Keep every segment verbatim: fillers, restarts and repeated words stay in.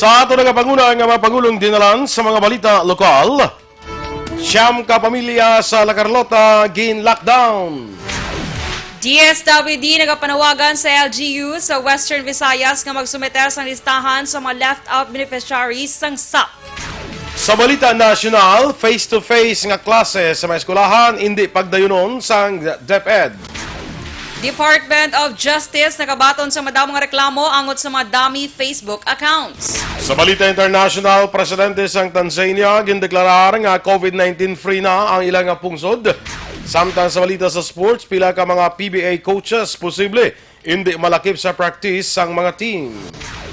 Sa ato nagapanguna nga mga pangulong dinalan sa mga balita lokal, siyam ka pamilya sa La Carlota gin-lockdown. D S W D nagapanawagan sa L G U sa Western Visayas nga magsumiter sang listahan sa mga left out beneficiaries sang sap. Sa balita nasyonal, face-to-face nga klase sa mga eskwelahan indi pagdayunon sang DepEd. Department of Justice nagabaton sa madamo nga reklamo angot sa mga dummy Facebook accounts. Sa balita international, presidente sang Tanzania gindeklarar nga COVID nineteen free na ang ila nga pungsod. Samtang sa balita sa sports, pila ka mga P B A coaches posible indi malakip sa practice sang mga team.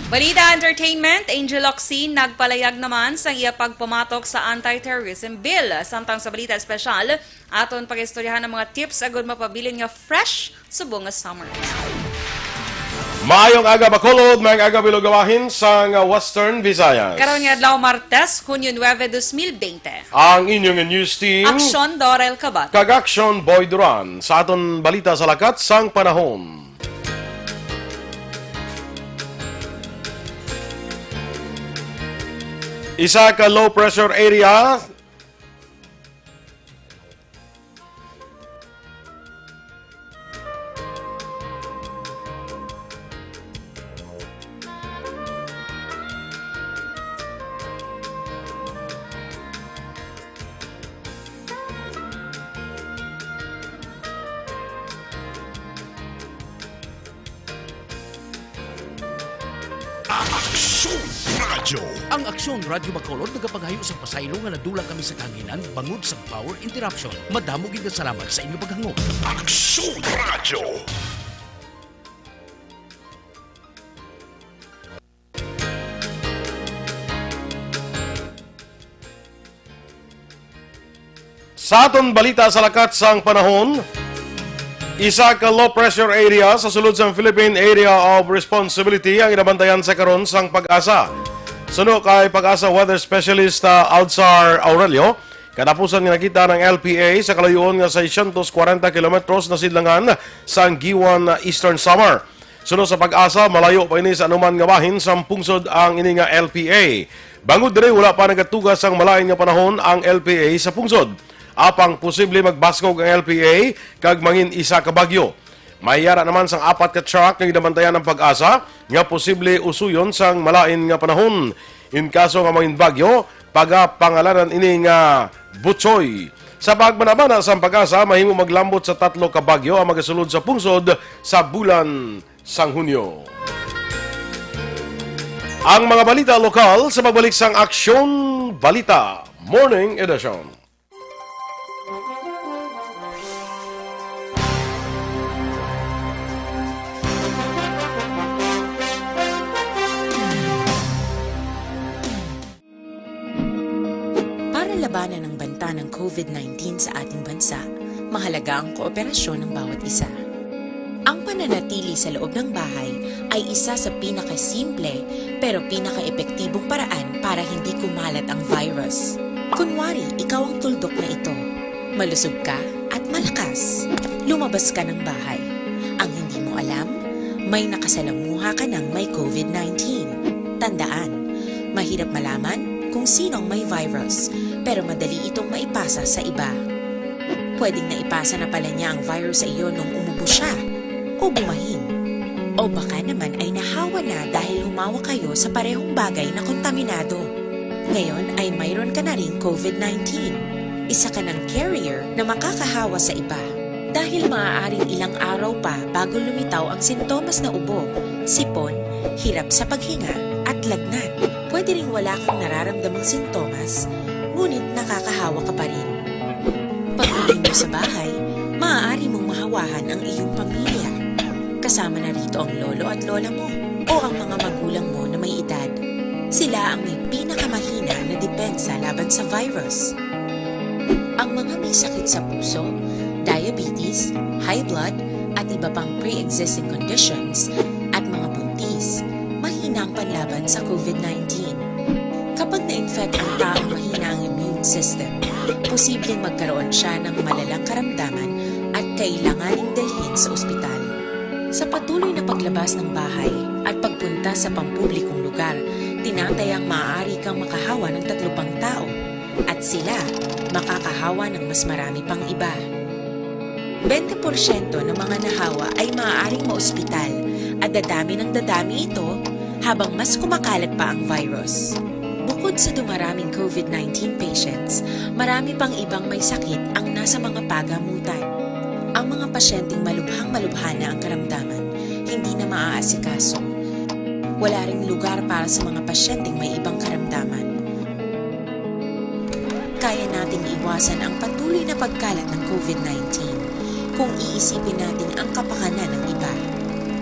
Balita entertainment, Angel Locsin nagpalayag naman sang iya pagpamatok sa anti-terrorism bill. Samtang sa balita espesyal, aton pag-istoryahan ang mga tips agud mapabilin nga fresh subong nga summer. Maayong aga, Bacolod, maayong aga, Bilog nga bahin sang Western Visayas. Karon nga adlaw, Martes, Hunyo nuebe, dos mil bente. Ang inyong news team, Aksyon Dorel Kabat. Kag Aksyon Boy Duran. Sa aton balita sa lakat sang panahon. Isa ka low pressure area Aksyon Radyo. Ang Aksyon Radyo Bacolod nagapagayo sang pasaylo nga nadula kami sa kahanginan bangod sang power interruption. Madamo gid nga salamat sa inyo paghangop. Aksyon Radyo. Sa aton balita sa lakat sang panahon, isa ka low pressure area sa sulod sang Philippine Area of Responsibility ang ginabantayan sa karon sang PAGASA. Suno kay PAGASA weather specialist, ah, Alzar Aurelio, katapusan nga nakita ng L P A sa kalayuon nga seiscientos kwarenta kilometros na sidlangan sa Anguian, Eastern Samar. Suno sa PAGASA, malayo pa ini sa anuman nga bahin sang pungsod ang ini nga L P A. Bangod diri, wala pa nagatuga sang malain nga panahon ang L P A sa pungsod. Apang posible magbaskog ang L P A kag mangin isa ka bagyo. May yara naman sang apat ka track nga ginabantayan ang PAGASA nga posible usuyon sang malain nga panahon. In kaso nga mangin bagyo, pagapangalanan ini nga Butsoy. Sa pagbanabana sang PAGASA, mahimo maglambot sa tatlo ka bagyo ang magasulod sa pungsod sa bulan sang Hunyo. Ang mga balita lokal sa pagbalik sang Aksyon Balita Morning Edition. Para labanan ang banta ng COVID nineteen sa ating bansa, mahalaga ang kooperasyon ng bawat isa. Ang pananatili sa loob ng bahay ay isa sa pinakasimple pero pinakaepektibong paraan para hindi kumalat ang virus. Kunwari, ikaw ang tuldok na ito. Malusog ka at malakas. Lumabas ka ng bahay. Ang hindi mo alam, may nakasalamuha ka ng may COVID nineteen. Tandaan, mahirap malaman kung sino ang may virus, pero madali itong maipasa sa iba. Pwedeng naipasa na pala niya ang virus sa iyo nung umubo siya o bumahin. O baka naman ay nahawa na dahil humawak kayo sa parehong bagay na kontaminado. Ngayon ay mayroon ka na ring COVID nineteen. Isa ka ng carrier na makakahawa sa iba. Dahil maaaring ilang araw pa bago lumitaw ang sintomas na ubo, sipon, hirap sa paghinga, at lagnat. Pwede ring wala kang nararamdamang sintomas, ngunit nakakahawa ka pa rin. Pag-uwi mo sa bahay, maaari mong mahawahan ang iyong pamilya. Kasama na rito ang lolo at lola mo o ang mga magulang mo na may edad. Sila ang may pinakamahina na depensa laban sa virus. Ang mga may sakit sa puso, diabetes, high blood, at iba pang pre-existing conditions, at mga buntis, mahina ang panlaban sa COVID nineteen. Kapag na-infect ang taong mahina ang immune system, posibleng magkaroon siya ng malalang karamdaman at kailanganing dalhin sa ospital. Sa patuloy na paglabas ng bahay at pagpunta sa pampublikong lugar, Tinatayang maaari kang makahawa ng tatlo pang tao at sila makakahawa ng mas marami pang iba. Bente porsyento ng mga nahawa ay maaaring maospital at dadami ng dadami ito habang mas kumakalat pa ang virus. Bukod sa dumaraming COVID nineteen patients, marami pang ibang may sakit ang nasa mga pagamutan. Ang mga pasyenteng malubhang-malubha na ang karamdaman, hindi na maaasikaso. Wala ring lugar para sa mga pasyenteng may ibang karamdaman. Kaya nating iwasan ang patuloy na pagkalat ng COVID nineteen kung iisipin natin ang kapakanan ng iba.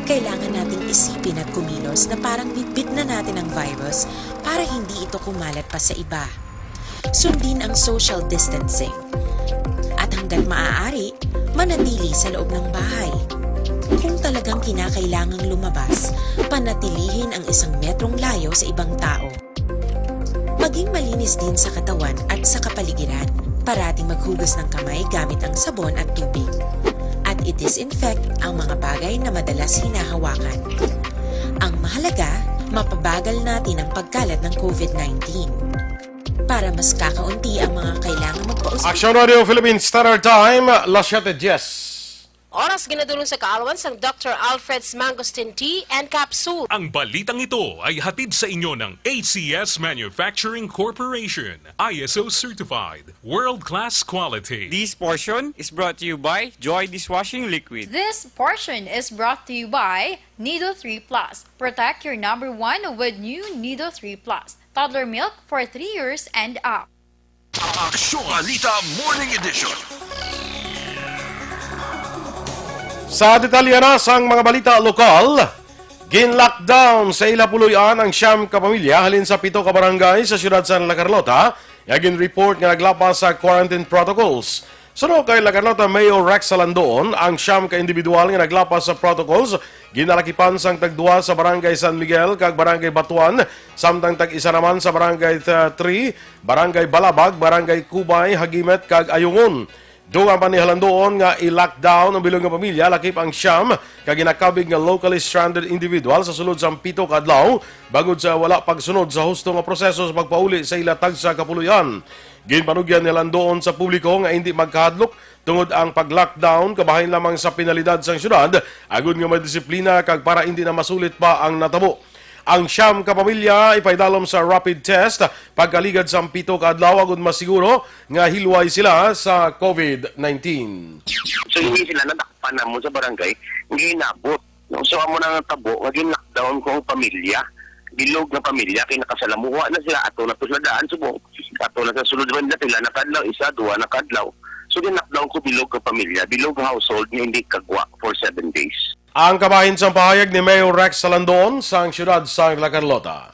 Kailangan nating isipin at kumilos na parang bitbit na natin ang virus para hindi ito kumalat pa sa iba. Sundin ang social distancing. At hanggat maaari, manatili sa loob ng bahay. Kung talagang kinakailangang lumabas, panatilihin ang isang metrong layo sa ibang tao. Maging malinis din sa katawan at sa kapaligiran. Parating maghugas ng kamay gamit ang sabon at tubig. At i-disinfect ang mga bagay na madalas hinahawakan. Ang mahalaga, mapabagal natin ang pagkalat ng COVID nineteen. Para mas kakaunti ang mga kailangan magpa-ospital. Action Radio Philippines Standard Time, las siete diez. Oras ginadulong sa kaalwan sang Doctor Alfred's Mangosteen Tea and Capsule. Ang balitang ito ay hatid sa inyo ng A C S Manufacturing Corporation, I S O certified, world-class quality. This portion is brought to you by Joy Dishwashing Liquid. This portion is brought to you by Nido three Plus. Protect your number one with new Nido three Plus. Toddler milk for three years and up. Aksyon Balita Morning Edition. Sa detalye na sang mga balita lokal, gin-lockdown sa ila puloy-an ang siyam ka pamilya halin sa pito ka barangay sa siyudad sa La Carlota nga gin-report nga naglapas sa quarantine protocols. Suno kay La Carlota Mayor Rex Salandoon, ang siyam ka individual nga naglapas sa protocols ginalakipan sang tagduwa sa Barangay San Miguel kag Barangay Batuan, samtang tag-isa naman sa Barangay th-, three, Barangay Balabag, Barangay Cubay, Hagimet, kag Ayungon. Dugang pa ni Halandoon nga i-lockdown ang bilog nga pamilya, lakip ang siyam ka ginakabig nga locally stranded individual sa sulod sang pito ka adlaw, bangod sa wala pagsunod sa husto nga proseso sa pagpauli sa ila tagsa ka puloy-an. Ginpanugyan ni Halandoon sa publiko nga indi magkahadlok tungod ang pag-lockdown kabahin lamang sa penalidad sang syudad, agud nga madisiplina kag para indi na masulit pa ang natabo. Ang siyam ka pamilya ipaidalom sa rapid test pagkaligad sang pito ka adlaw agud masiguro nga hilway sila sa COVID nineteen. So, hindi sila nadakpan namo sa barangay, hindi inabot. No? So, amo na nga tabo nga gin-lockdown ko ang pamilya. Bilog nga pamilya, kay nakasalamuha na sila, ato na to sila daan subong. Ato na sa sulod man na sila, nakadlaw, isa, duha, nakadlaw. So, gin-lockdown ko bilog nga pamilya, bilog nga household nga hindi kagwa for seven days. Ang kabahin sang pahayag ni Mayor Rex Salandoon sang siyudad sang La Carlota.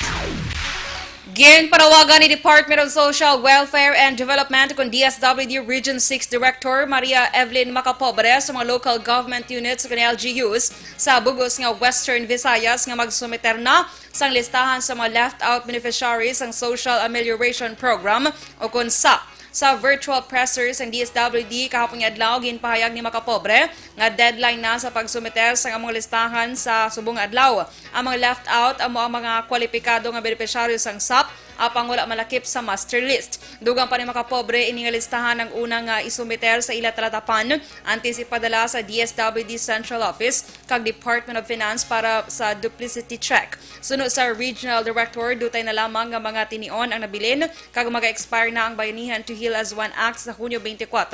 Ginpanawagan ni Department of Social Welfare and Development, kun D S W D Region six Director Maria Evelyn Macapobre, sa mga local government units ug L G Us sa bug-os nga Western Visayas nga magsumiter na sang listahan sa mga left out beneficiaries sang Social Amelioration Program o kun sap. Sa virtual presser sang D S W D kahapon nga adlaw, ginpahayag ni Macapobre nga deadline na sa pagsumiter sang among listahan sa subong nga adlaw. Ang mga left out amo ang mga kwalipikado nga benepisyaryo sang sap, apang wala malakip sa master list. Dugang pa ni Macapobre, ini nga listahan ang una nga isumiter sa ila talatapan antes ipadala sa D S W D Central Office kag Department of Finance para sa duplicity check. Suno sa Regional Director, dutay na lamang nga mga tinion ang nabilin kag maga-expire na ang Bayanihan to Heal as One Act sa Hunyo twenty-four,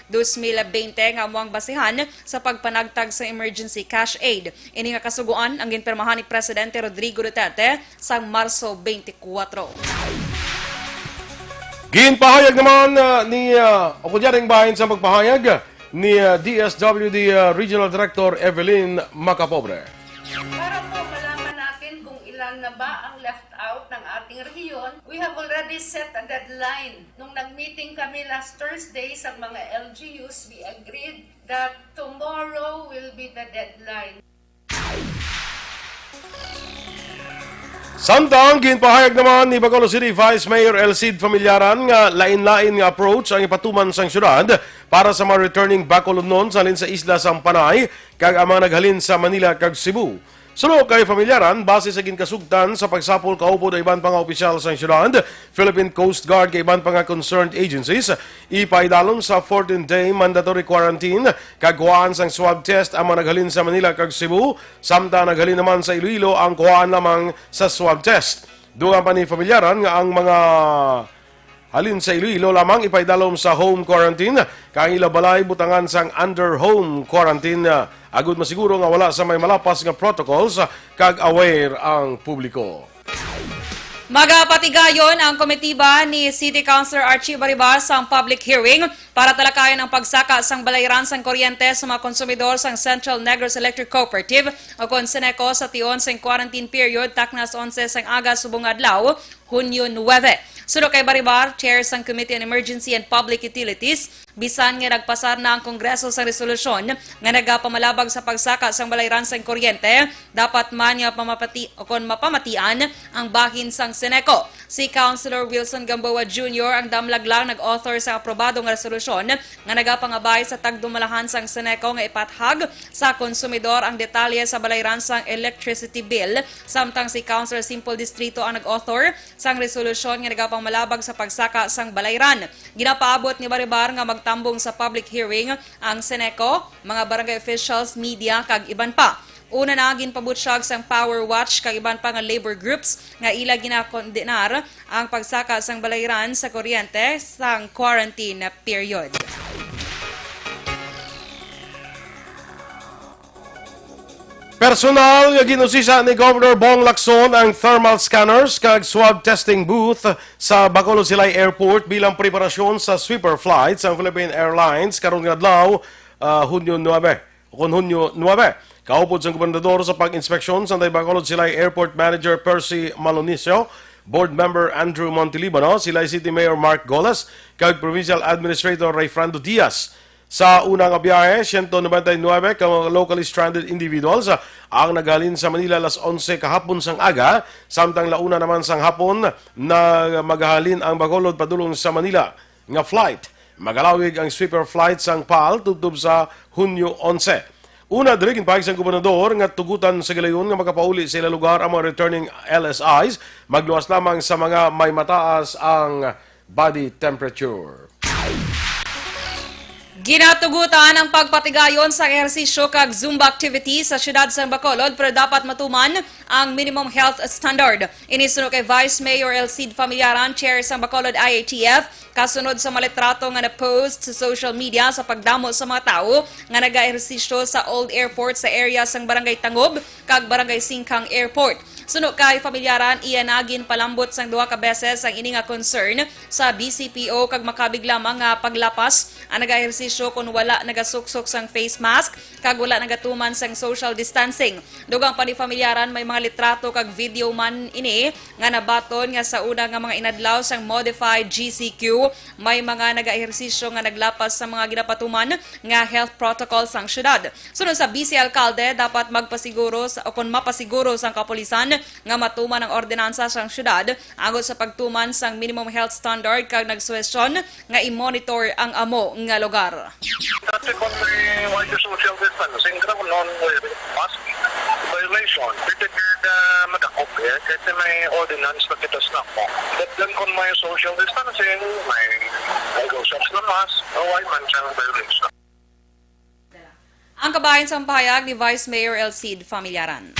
twenty twenty, nga amo ang basihan sa pagpanagtag sa emergency cash aid. Ini nga kasugoan ang ginpirmahan ni Presidente Rodrigo Duterte sa Marso twenty-four. Ginpahayag naman, ah, ni, ah, o kunya ring bahin sa pagpahayag ni, ah, D S W D, ah, Regional Director Evelyn Macapobre. Para po malaman natin kung ilan na ba ang left out ng ating rehiyon, we have already set a deadline. Nung nag-meeting kami last Thursday sa mga L G Us, we agreed that tomorrow will be the deadline. Samtang ginpahayag naman ni Bacolod City Vice Mayor Elcid Familiaran nga lain-lain nga approach ang ipatuman sang syudad para sa mga returning Bacolodnon sa halin sa isla sang Panay kag ang mga naghalin sa Manila kag Cebu. Suno kay pamilyaran, base sa ginkasugtan sa pagsapol kaupod ang iban pa nga opisyal sang syudad, Philippine Coast Guard kag iban pa nga concerned agencies, ipaidalom sa fourteen-day mandatory quarantine kag kuhaan sang swab test ang mga naghalin sa Manila kag Cebu, samtang naghalin naman sa Iloilo ang kuhaan lamang sa swab test. Dugang pa ni pamilyaran nga ang mga halin sa Iloilo lamang ipaidalom sa home quarantine, kag ang ila balay butangan sang under home quarantine, ah, agud masiguro nga wala sa may malapas nga protocols, ah, kag aware ang publiko. Magapatigayon ang komitiba ni City Councilor Archie Bariba sang public hearing para talakayan ang pagsaka sang balayran sang kuryente sa mga konsumidor sang Central Negros Electric Cooperative o kon CENECO sa tion sang quarantine period, takna alas onse sang aga subong adlaw, Hunyo nuebe. Suno kay Baribar, chair sang Committee on Emergency and Public Utilities, bisan nga nagpasar na ang Kongreso sang resolusyon nga nagapamalabag sa pagsaka sang balayran sang kuryente, dapat man nga pamapati o kon mapamatian ang bahin sang CENECO. Si Councilor Wilson Gamboa Junior ang damlag lang nag-author sa aprobado nga resolusyon nga nagapangabay sa tagdumalahan sang CENECO nga ipathag sa konsumidor ang detalye sa balayran sang electricity bill, samtang si Councilor Simple Distrito ang nag-author sang resolusyon nga nagapamalabag sa pagsaka sang balayran. Ginapaabot ni Baribar nga magtambong sa public hearing ang CENECO, mga barangay officials, media, kag iban pa. Una na, ginpabutyag sang Power Watch kag iban pa nga labor groups nga ila ginakondenar ang pagsaka sang balayran sa kuryente sang quarantine period. Personal nga gin-usisa ni Governor Bong Lacson ang thermal scanners kag swab testing booth sa Bacolod Silay Airport bilang preparasyon sa sweeper flight sang Philippine Airlines karon nga adlaw, ah, Hunyo nuebe, o kon Hunyo nuebe. Kaupod sang gobernador sa pag-inspeksyon sa Bacolod Silay Airport Manager Percy Malonicio, Board Member Andrew Montelibano, Silay City Mayor Mark Golas, kag Provincial Administrator Rayfrando Diaz. Sa una nga biyahe, siyento nobenta y nuebe ka mga locally stranded individuals ang naghalin sa Manila alas onse kahapon sang aga, samtang la una naman sang hapon na magahalin ang Bacolod padulong sa Manila nga flight. Magalawig ang sweeper flight sang pal tubtob sa Hunyo onse. Una diri, ginpahayag sang gobernador nga tugutan sa gilayon nga makapauli sa ila lugar ang mga returning L S Is, magluwas lamang sa mga may mataas ang body temperature. Ginatugutan ang pagpatigayon sa ehersisyo kag Zumba activity sa siyudad sang Bacolod, pero dapat matuman ang minimum health standard. Ini suno kay Vice Mayor Elcid Famillaran, chair sang Bacolod I A T F, kasunod sa mga litrato nga na-post sa social media sa pagdamo sa mga tawo nga nagaehersisyo sa Old Airport sa area sang Barangay Tangub kag Barangay Singkang Airport. Suno kay Famillaran, iya na ginpalambot sang duha ka beses ang ini nga concern sa B C P O kag makabig lamang nga paglapas ang nagaehersisyo kon wala nagasuksok sang face mask kag wala nagatuman sang social distancing. Dugang pa ni Famillaran, may mga litrato kag video man ini nga nabaton nga sa una nga mga inadlaw sang modified G C Q, may mga nagaehersisyo nga naglapas sa mga ginapatuman nga health protocol sang syudad. Suno sa vice alkalde, dapat magpasiguro sa, o kon mapasiguro sang kapulisan nga matuman ang ordinansa sang syudad agod sa pagtuman sang minimum health standard kag nagsuhestyon nga i-monitor ang amo nga lugar. Dati kon may wala social distancing, grabe non may mask violation. Pwede ka madakop eh, kasi may ordinance na kita sa nako. But then kon may social distancing, may nag-usap na mask, wala man siyang violation. Ang kabahin sang pahayag ni Vice Mayor Elcid Famillaran.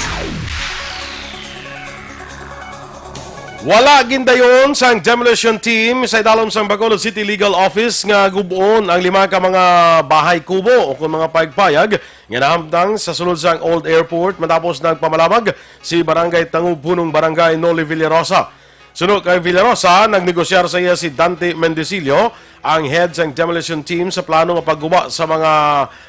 Wala gindayon sang demolition team sa idalom sang Bacolod City Legal Office nga gub-on ang lima ka mga bahay kubo o kon mga payagpayag nga nahamtang sa sulod sang Old Airport matapos nagpamalabag si Barangay Tangub Punong Barangay Noli Villarosa. Suno kay Villarosa, nagnegosyar sa iya si Dante Mendecillo, ang head sang demolition team, sa plano nga pagguba sa mga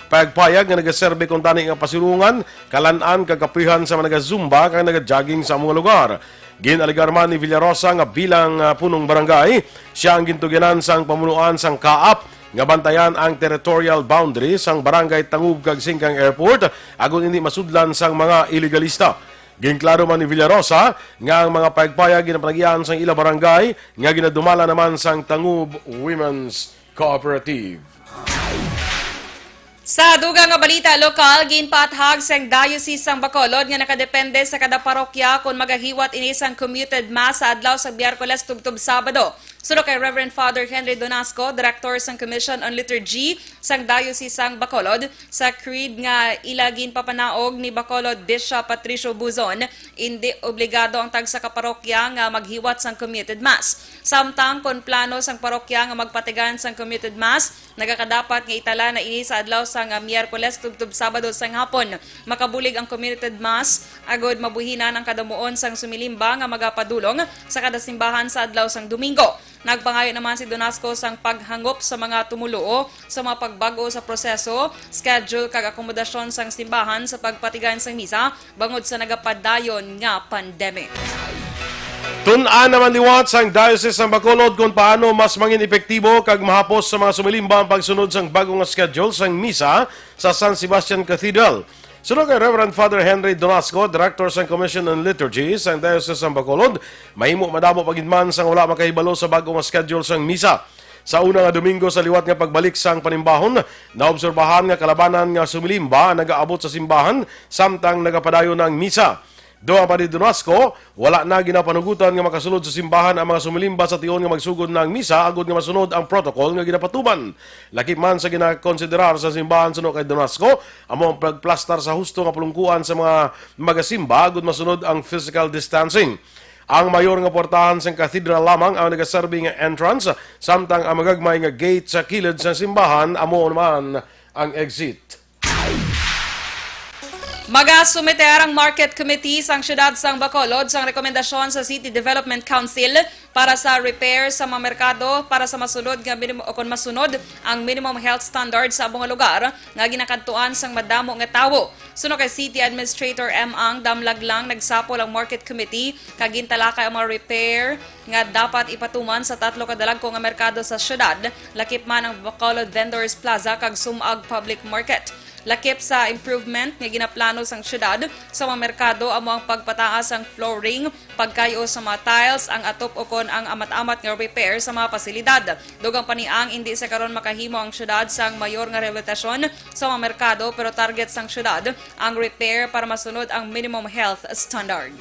payagpayag nga nagaserbi kuntani nga pasilungan, kalan-an kag kapihan sa mga naga-zumba kag naga-jogging sa among lugar. Gin-alegar man ni Villarosa nga bilang, ah, punong barangay, siya ang gintugyanan sang pamunuan sang kaap nga bantayan ang territorial boundary sang Barangay Tangub kag Singkang Airport, agod hindi masudlan sang mga ilegalista. Ginklaro man ni Villarosa nga ang mga payagpayag ginapanagian sang ila barangay nga ginadumala naman sang Tangub Women's Cooperative. Sa dugang nga balita lokal, ginpaathag sang Diocese sang Bacolod nga nakadepende sa kada parokya kon magahiwat ini sang commuted mass sa adlaw sa Miyerkules tubtob Sabado. Suno kay Reverend Father Henry Donasco, Director sang Commission on Liturgy sang Diocese sang Bacolod, sa creed nga ila ginpapanaog ni Bacolod Bishop Patricio Buzon, indi obligado ang tagsa ka parokya nga maghiwat sang commuted mass. Samtang kon plano sang parokya nga magpatigayon sang commuted mass, nagakadapat nga itala na ini sa adlaw sang Miyerkules tubtob Sabado sang hapon. Makabulig ang commuted mass agod mabuhinan ang kadamuon sang sumilimba nga magapadulong sa kada simbahan sa adlaw sang Domingo. Nagpangayo naman si Donasco sang paghangop sa mga tumoluo sa mga pagbag-o sa proseso, schedule, kag akomodasyon sang simbahan sa pagpatigayon sang misa bangod sa nagapadayon nga pandemic. Tun-an naman liwat sang Diocese sang Bacolod kon paano mas mangin epektibo kag mahapos sa mga sumilimba ang pagsunod sang bag-o nga schedule sang misa sa San Sebastian Cathedral. Suno kay Reverend Father Henry Donasco, Director sang Commission on Liturgy sang Diocese sang Bacolod, mahimo madamo pa gid man sang wala makahibalo sa bag-o nga schedule sang misa. Sa una nga Domingo sa liwat nga pagbalik sang panimbahon, naobserbahan nga kalabanan nga sumilimba nagaabot sa simbahan samtang nagapadayon na ang misa. Dugang pa ni Donasco, wala na ginapanugutan nga makasulod sa simbahan ang mga sumilimba sa tion nga magsugod na ang misa agod nga masunod ang protocol nga ginapatuman. Lakip man sa ginakonsiderar sa simbahan suno kay Donasco, amo ang pagplastar sa husto nga pulungkuan sa mga magasimba agod masunod ang physical distancing. Ang mayor nga puwertahan sang cathedral lamang ang nagaserbi nga entrance, samtang ang magagmay nga gate sa kilid sang simbahan amo naman ang exit. Magasumiter ang Market Committee sang Siyudad sang Bacolod sang rekomendasyon sa City Development Council para sa repair sa mga merkado para sa masunod nga minimum, o kon masunod ang minimum health standard sa amo nga lugar nga ginakadtuan sang madamo nga tawo. Suno kay City Administrator M. Ang Damlaglang, nagsapol ang Market Committee kag gintalakay ang mga repair nga dapat ipatuman sa tatlo ka dalagko nga merkado sa siyudad, lakip man ang Bacolod Vendors Plaza kag Sumag Public Market. Lakip sa improvement nga ginaplano sang siyudad sa mga merkado amo ang pagpataas sang flooring, pagkay-o sa mga tiles, ang atop ukon ang amat-amat nga repair sa mga pasilidad. Dugang pa ni Ang, indi sa karon makahimo ang siyudad sang mayor nga rehabilitasyon sa mga merkado, pero target sang siyudad ang repair para masunod ang minimum health standard.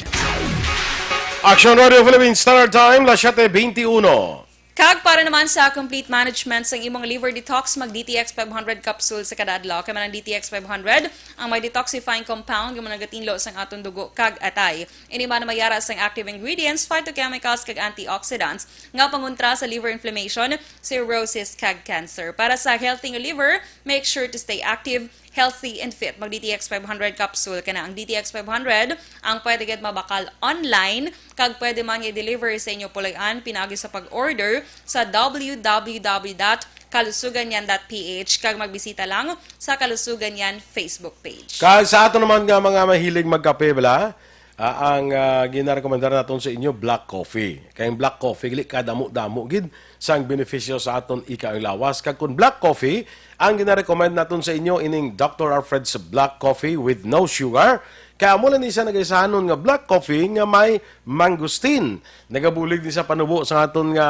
Action Radio Philippines Standard Time, las siete veintiuno. Kag para naman sa complete management sang imong liver detox, mag D T X five hundred capsule sa kada adlaw. Kay man ang D T X five hundred ang may detoxifying compound nga nagatinlo sang aton dugo kag atay. Ini man mayara sang active ingredients, phytochemicals, kag antioxidants nga pangontra sa liver inflammation, cirrhosis, kag cancer. Para sa healthy nga liver, make sure to stay active, healthy, and fit. Mag D T X five hundred capsule ka na. Ang D T X five hundred ang pwede gid mabakal online, kag pwede man i-deliver sa inyo puloy-an pinaagi sa pag-order sa W W W dot kalusugan yan dot P H, kag magbisita lang sa Kalusugan Yan Facebook page. Kag sa ato naman nga mga mahilig magkape, bala, ah, ang, ah, ginarekomendar naton sa inyo, black coffee. Kay ang black coffee, gali kadamo-damo gid sang benepisyo sa aton ika ang lawas. Kag kung black coffee ang ginarecommend naton sa inyo, ining Doctor Alfred's Black Coffee with no sugar, kay amo lang ni siya nagaisahanon nga black coffee nga may mangosteen. Nagabulig ni sa panubo sa aton nga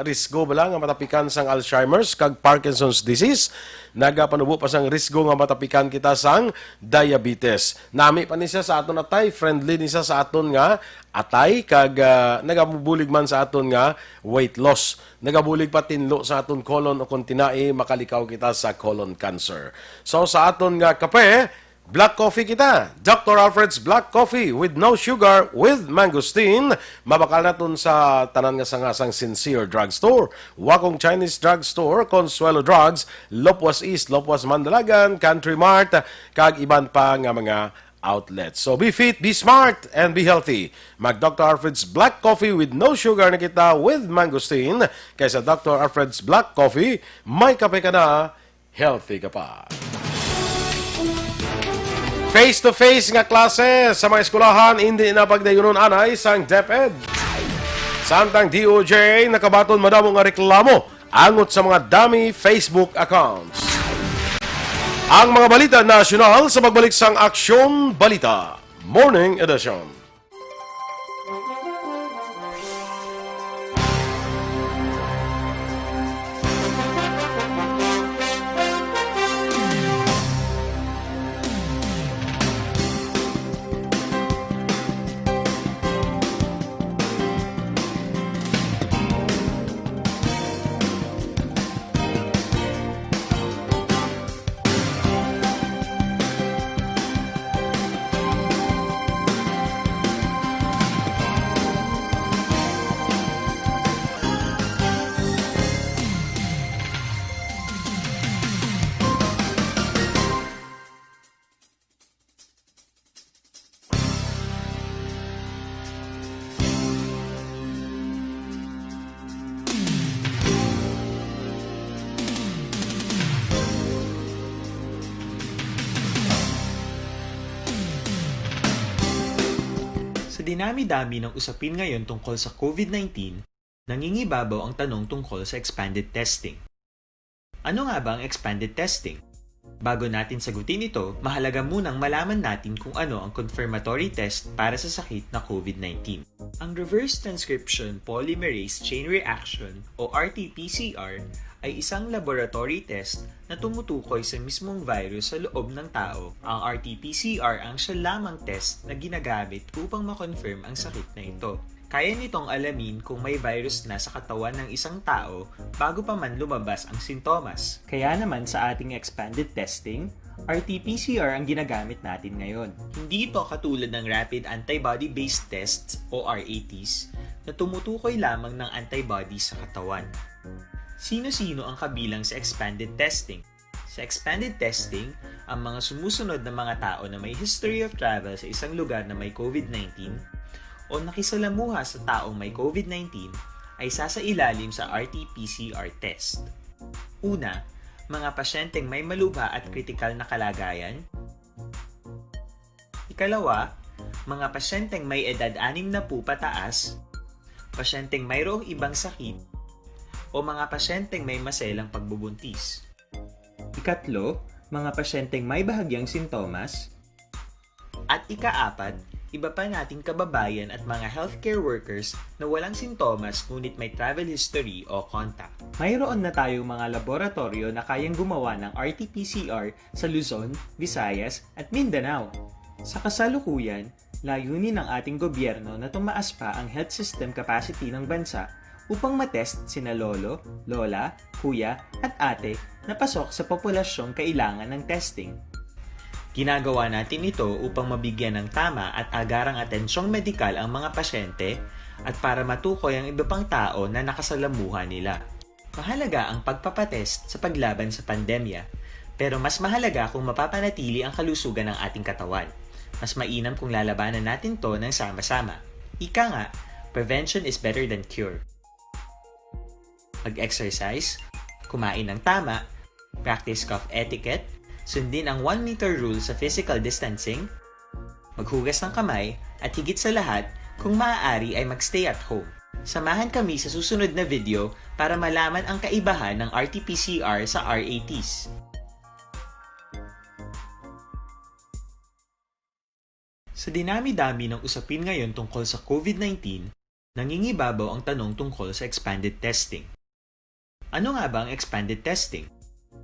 risgo bala nga matapikan sang Alzheimer's kag Parkinson's disease. Nagapanubo pa sang risgo nga matapikan kita sang diabetes. Nami pa ni siya sa aton atay, friendly ni siya sa aton nga atay, kag, ah, nagabulig man sa aton nga weight loss. Nagabulig pa tinlo sa aton colon o kon tinai, makalikaw kita sa colon cancer. So, sa aton nga kape, black coffee kita. Doctor Alfred's Black Coffee with no sugar, with mangosteen. Mabakal naton sa tanan nga sanga sang Sincere Drugstore, Wakong Chinese Drugstore, Consuelo Drugs, Lopuas East, Lopuas Mandalagan, Country Mart, kag iban pa nga mga outlets. So be fit, be smart, and be healthy. Mag Doctor Alfred's Black Coffee with no sugar na kita with mangosteen. Kay sa Doctor Alfred's Black Coffee, may kape ka na, healthy ka pa. Face-to-face nga klase sa mga eskwelahan, hindi na pagdayunon anay sang DepEd. Samtang D O J nakabaton madamo nga reklamo angot sa mga dummy Facebook accounts. Ang mga balita nasyonal sa pagbalik sang Aksyon Balita Morning Edition. Dinami-dami ng usapin ngayon tungkol sa COVID nineteen, nangingibabaw ang tanong tungkol sa expanded testing. Ano nga ba ang expanded testing? Bago natin sagutin ito, mahalaga munang malaman natin kung ano ang confirmatory test para sa sakit na COVID nineteen. Ang reverse transcription polymerase chain reaction o R T P C R ay isang laboratory test na tumutukoy sa mismong virus sa loob ng tao. Ang R T P C R ang siya lamang test na ginagamit upang ma-confirm ang sakit na ito. Kaya nitong alamin kung may virus na sa katawan ng isang tao bago pa man lumabas ang sintomas. Kaya naman sa ating expanded testing, R T P C R ang ginagamit natin ngayon. Hindi ito katulad ng rapid antibody-based tests o R A Ts na tumutukoy lamang ng antibody sa katawan. Sino-sino ang kabilang sa expanded testing? Sa expanded testing, ang mga sumusunod na mga tao na may history of travel sa isang lugar na may COVID nineteen o nakisalamuha sa taong may COVID nineteen ay sasailalim sa R T P C R test. Una, mga pasyenteng may malubha at kritikal na kalagayan. Ikalawa, mga pasyenteng may edad anim na po pataas, pasyenteng mayroong ibang sakit, o mga pasyenteng may maselang pagbubuntis. Ikatlo, mga pasyenteng may bahagyang sintomas. At ikaapat, iba pa nating kababayan at mga healthcare workers na walang sintomas ngunit may travel history o contact. Mayroon na tayong mga laboratoryo na kayang gumawa ng R T P C R sa Luzon, Visayas, at Mindanao. Sa kasalukuyan, layunin ng ating gobyerno na tumaas pa ang health system capacity ng bansa upang matest sina lolo, lola, kuya, at ate na pasok sa populasyong kailangan ng testing. Ginagawa natin ito upang mabigyan ng tama at agarang atensyong medikal ang mga pasyente at para matukoy ang iba pang tao na nakasalamuha nila. Mahalaga ang pagpapatest sa paglaban sa pandemya, pero mas mahalaga kung mapapanatili ang kalusugan ng ating katawan. Mas mainam kung lalabanan natin to ng sama-sama. Ika nga, prevention is better than cure. Mag-exercise, kumain ng tama, practice cough etiquette, sundin ang one meter rule sa physical distancing, maghugas ng kamay, at higit sa lahat, kung maaari ay mag-stay at home. Samahan kami sa susunod na video para malaman ang kaibahan ng R T P C R sa R A Ts. Sa dinami-dami ng usapin ngayon tungkol sa COVID nineteen, nangingibabaw ang tanong tungkol sa expanded testing. Ano nga ba ang expanded testing?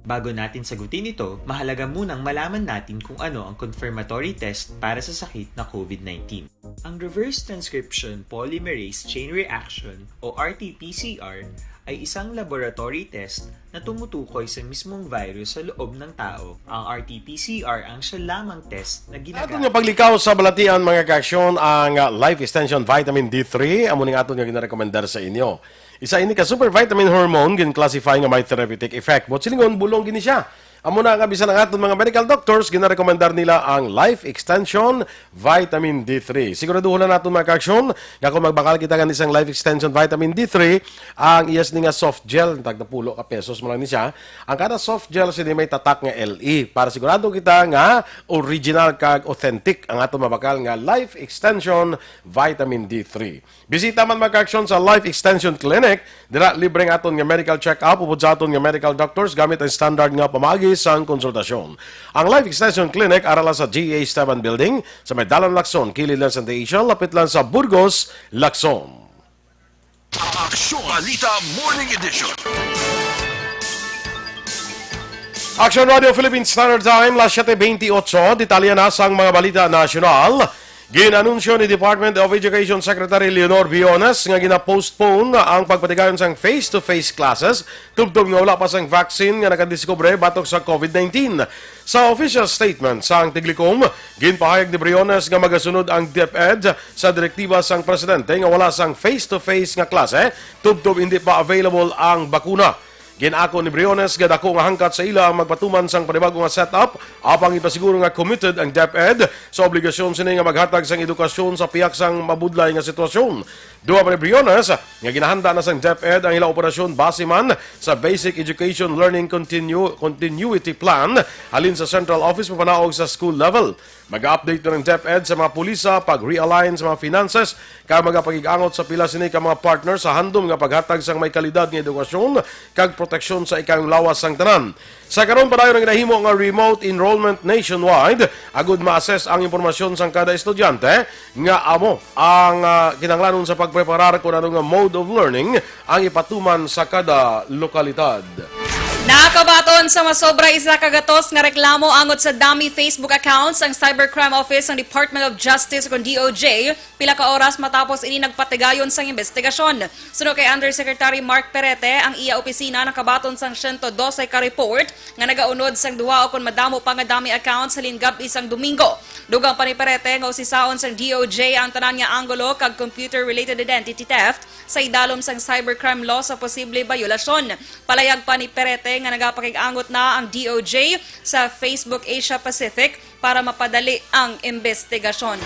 Bago natin sagutin ito, mahalaga munang malaman natin kung ano ang confirmatory test para sa sakit na COVID nineteen. Ang reverse transcription polymerase chain reaction o R T P C R ay isang laboratory test na tumutukoy sa mismong virus sa loob ng tao. Ang R T P C R ang siya lamang test na ginagamit. Aton nga paglikaw sa balatian, mga kaaksyon, ang, ah, Life Extension Vitamin D three, amo ning aton nga ginarekomendar sa inyo. Isa ini ka super vitamin hormone gin-classify nga may therapeutic effect. Buot silingon, bulong gini siya. Amo na nga bisan ang aton mga medical doctors, ginarekomendar nila ang Life Extension Vitamin D three. Siguraduhon na naton, mga kaaksyon, nga kung magbakal kita nga isang Life Extension Vitamin D three, ang iya sini nga soft gel, tagna pulo ka pesos mo lang ni siya. Ang kada soft gel sini may tatak nga L E para sigurado kita nga original kag authentic ang aton mabakal nga Life Extension Vitamin D three. Bisita man, mga kaaksyon, sa Life Extension Clinic. Dira libre ang aton nga medical check-up upod sa aton nga medical doctors gamit ang standard nga pamaagi sang konsultasyon. Ang Life Extension Clinic ara lang sa G A Esteban Building, sa may Dalan Lacson, kilid lang sa Santa Asia, lapit lang sa Burgos, Lacson. Aksyon Balita Morning Edition. Action Radio Philippine Standard Time, las siete veintiocho. Detalye na sang mga balita nasyonal. Gin-anunsyo ni Department of Education Secretary Leonor Briones nga gina-postpone ang pagpatigayon sang face-to-face classes tubtob nga wala pa sang vaccine nga nakadiskubre batok sa COVID nineteen. Sa official statement sang Tiglikom, ginpahayag ni Briones nga magasunod ang DepEd sa direktiba sang presidente nga wala sang face-to-face nga klase tubtob hindi pa available ang bakuna. Gin-ako ni Briones nga dako nga hangkat sa ila ang magpatuman sang panibag-o nga setup, apang ipasiguro nga committed ang DepEd sa obligasyon sini nga maghatag sang edukasyon sa pihak sang mabudlay nga sitwasyon. Duha pa ni Briones nga ginahanda na sang DepEd ang ila operasyon base man sa Basic Education Learning Continu-, Continuity Plan halin sa central office mapanaog sa school level. Mag-update na ang DepEd sa mga pulisa, pag-realign sa mga finances, kag magapakig-angot sa pila sini ka mga partner sa handom nga paghatag sang may kalidad nga edukasyon kag proteksyon sa ikayong lawas sang tanan. Sa karon, padayon ang ginahimo nga remote enrollment nationwide, agud ma-assess ang impormasyon sang kada estudyante nga amo ang, ah, kinahanglanon sa pagpreparar kon ano nga mode of learning ang ipatuman sa kada lokalidad. Nakabaton sa masobra isa ka gatos nga reklamo angot sa dummy Facebook accounts ang Cybercrime Office sang Department of Justice o kon D O J, pila ka oras matapos ini nagpatigayon sang imbestigasyon. Suno kay Undersecretary Mark Perete, ang iya opisina nakabaton sang siyento dose ka report nga nagaunod sang duha o kon madamo pa nga dummy accounts halin gab-i sang Domingo. Dugang pa ni Perete nga usisaon sang D O J ang tanan nga anggulo kag computer-related identity theft sa idalom sang cybercrime law sa posible bayolasyon. Palayag pa ni Perete nga nagapakig-angot na ang D O J sa Facebook Asia Pacific para mapadali ang imbestigasyon.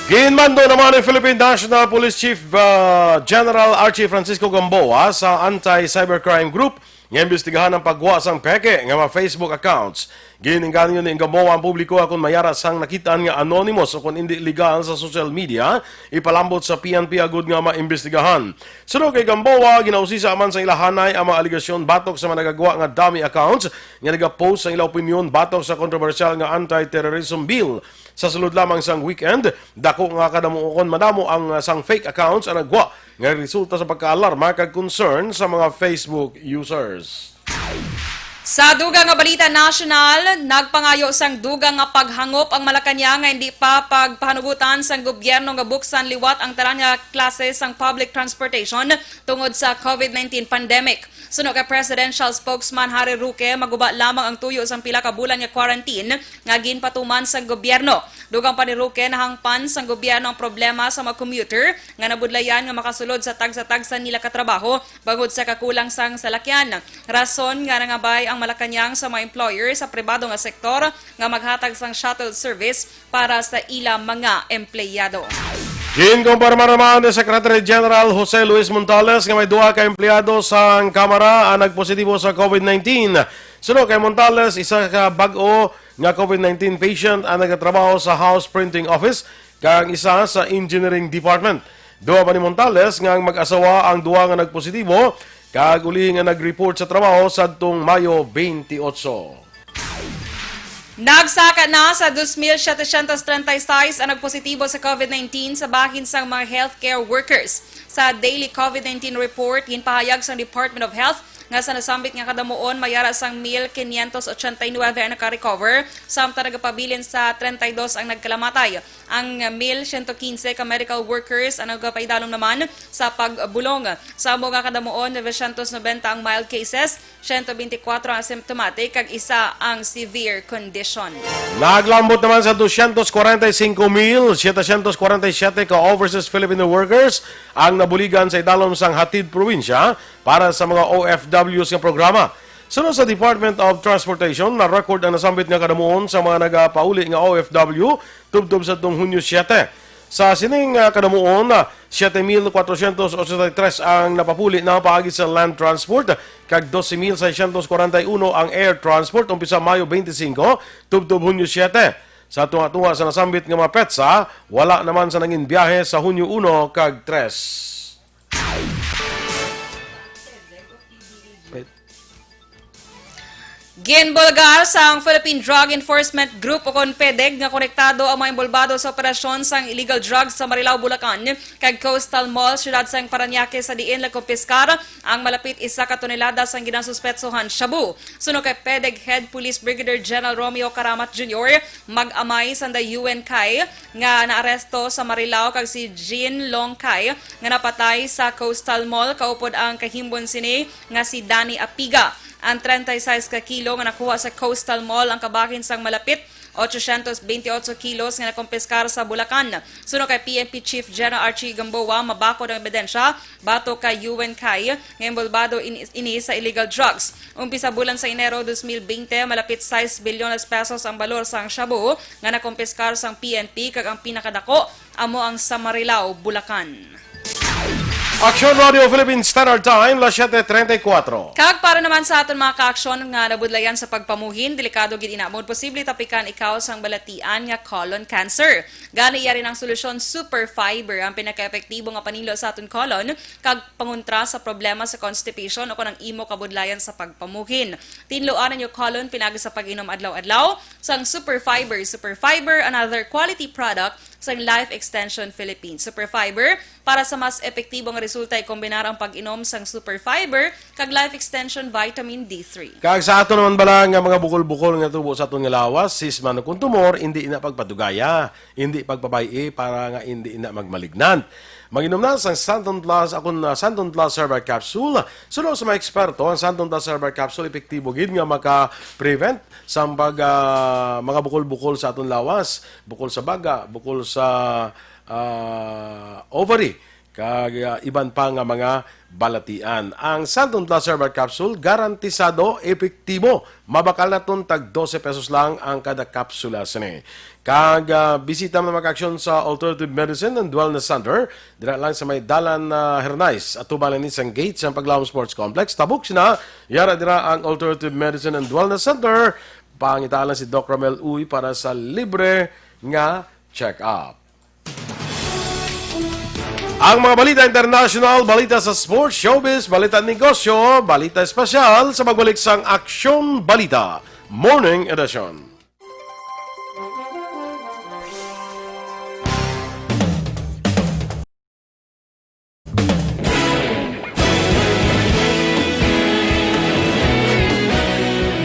Ginmando naman ni Philippine National Police Chief, ah, General Archie Francisco Gamboa sa Anti-Cybercrime Group nga imbestigahan ang pagwa sang peke nga mga Facebook accounts. Gin-engganyo ni Gamboa ang publiko akon may ara sang nakit-an nga anonymous o kon indi legal sa social media, ipalambot sa P N P agud nga maimbestigahan. Suno kay Gamboa, ginausisa man sa ilahanay ang mga alegasyon batok sa mga nagagwa nga dummy accounts nga nagapost sang ila opinyon batok sa kontrobersyal nga anti-terrorism bill. Sa sulod lamang sang weekend, dako nga kadamo kon madamo ang, ah, sang fake accounts ang nagwa nga resulta sa pagkaalarma kag concern sa mga Facebook users. Sa dugang nga balita nasyonal, nagpangayo sang dugang nga paghangop ang Malacañang nga hindi pa pagpahanugutan sang gobyerno nga buksan liwat ang tanan nga klase sang public transportation tungod sa COVID nineteen pandemic. Suno kay Presidential Spokesman Harry Roque, maguba lamang ang tuyo sang pila ka bulan nga quarantine nga ginpatuman sang gobyerno. Dugang pa ni Roque, nahangpan sang gobyerno ang problema sa mga commuter nga nabudlayan nga makasulod sa tagsa-tagsa nila ka trabaho bangod sa kakulang sang salakyan. Rason nga nangabay ang Malacañang sa mga employer sa pribado nga sektor nga maghatag sang shuttle service para sa ila mga empleyado. Ginkumpirma naman ni Secretary General Jose Luis Montales nga may duha ka empleyado sang Kamara ang nagpositibo sa COVID nineteen. Suno kay Montales, isa ka bag-o nga COVID nineteen patient ang nagatrabaho sa House Printing Office kag ang isa sa Engineering Department. Duha pa ni Montales nga ang mag-asawa ang duha nga nagpositibo kag uli nga nag-report sa trabaho sadtong Mayo twenty-eight. Nagsaka na sa dos mil setecientos treinta y seis ang nagpositibo sa COVID nineteen sa bahin sang mga healthcare workers. Sa daily COVID nineteen report, ginpahayag sang Department of Health nga sa nasambit nga kadamuon, may ara sang mil quinientos ochenta y nuebe ang naka-recover, samtang nagapabilin sa treinta y dos ang nagkalamatay. Ang mil siyento quince ka medical workers ang nagapaidalom naman sa pagbulong. Sa amo nga kadamuon, novecientos noventa ang mild cases, siyento bente kwatro ang asymptomatic, kag isa ang severe condition. Naglambot naman sa dosyentos kwarenta y singko mil setecientos kwarenta y siyete ka overseas Filipino workers ang nabuligan sa idalom sang Hatid Probinsya para sa mga O F Ws nga programa. Suno sa Department of Transportation, na-record ang nasambit nga kadamuon sa mga nagapauli nga O F W tubtob sa tong Hunyo siete. Sa sining, ah, kadamuon, ah, siete mil kwatrocientos ochenta y tres ang napapuli na paagi sa land transport, kag doce mil seiscientos kwarenta y uno ang air transport umpisa Mayo twenty-five tubtob Hunyo siete. Sa tunga-tunga sa nasambit nga mga petsa, wala naman sa nangin biyahe sa Hunyo uno kag tres. Ginbulgar sang Philippine Drug Enforcement Group o kon PDEG nga konektado ang mga inbolbado sa operasyon sang illegal drugs sa Marilao, Bulacan, kag Coastal Mall, siyudad sang Parañaque, sa diin nakumpiskar ang malapit isa ka tonelada sang ginasuspetsohan shabu. Suno kay PDEG Head Police Brigadier General Romeo Caramat Junior, mag-amay sanda Yuen Kai nga naaresto sa Marilao kag si Jin Long Kai nga napatay sa Coastal Mall, kaupod ang kahimbon sini nga si Danny Apiga. Ang treinta y seis ka kilo nga nakuha sa Coastal Mall ang kabahin sang malapit ochocientos bentiocho kilos nga nakumpiskar sa Bulacan. Suno kay P N P Chief General Archie Gamboa, mabakod ang ebidensya batok kay Yuen Kai nga inbolbado in-, ini sa illegal drugs. Umpisa bulan sa Enero dos mil bente, malapit sais bilyones pesos ang balor sang shabu nga nakumpiskar sang P N P, kag ang pinakadako amo ang sa Marilao, Bulacan. Aksyon Radio Philippine Standard Time, las siete treinta y cuatro. Kag para naman sa aton mga kaaksyon nga nabudlayan sa pagpamuhin, delikado gid ina mo posible tapikan ikaw sang balatian nga colon cancer. Gani, yari ang solusyon, Super Fiber, ang pinakaepektibo nga panilo sa aton colon kag pangontra sa problema sa constipation o kon ang imo kabudlayan sa pagpamuhin. Tinluan ang imo colon pinagi sa pag-inom adlaw-adlaw sang Super Fiber. Super Fiber, another quality product sang Life Extension Philippines. Super Fiber, para sa mas epektibo nga resulta, ikombinar ang pag-inom sang Super Fiber kag Life Extension Vitamin D three. Kag sa ato naman bala nga mga bukol-bukol nga tubo sa aton nga lawas, sisma no kon tumor, indi ina pagpadugaya, indi pagpabay-i para nga indi ina magmalignant. Mag-inom na sang Santon Plus, akon, ah, Santon Plus Herbal Capsule. Suno sa mga eksperto, ang Santon Plus Herbal Capsule epektibo gid nga maka-prevent sang pag, ah, mga bukol-bukol sa aton lawas, bukol sa baga, bukol sa, ah, ovary, kag, ah, iban pa nga mga balatian. Ang Santon Plus Herbal Capsule garantisado epektibo. Mabakal naton tag dose pesos lang ang kada kapsula sini. Kag, ah, bisita man mga aksyon sa Alternative Medicine and Wellness Center, dira lang sa may Dalan, ah, Hernais, atuban ni sang gate sang Paglaom Sports Complex. Tabok sina, yara dira ang Alternative Medicine and Wellness Center. Pangitaan lang si Doc Ramel Uy para sa libre nga check-up. Ang mga balita international, balita sa sports, showbiz, balita negosyo, balita espesyal sa pagbalik sang Aksyon Balita Morning Edition.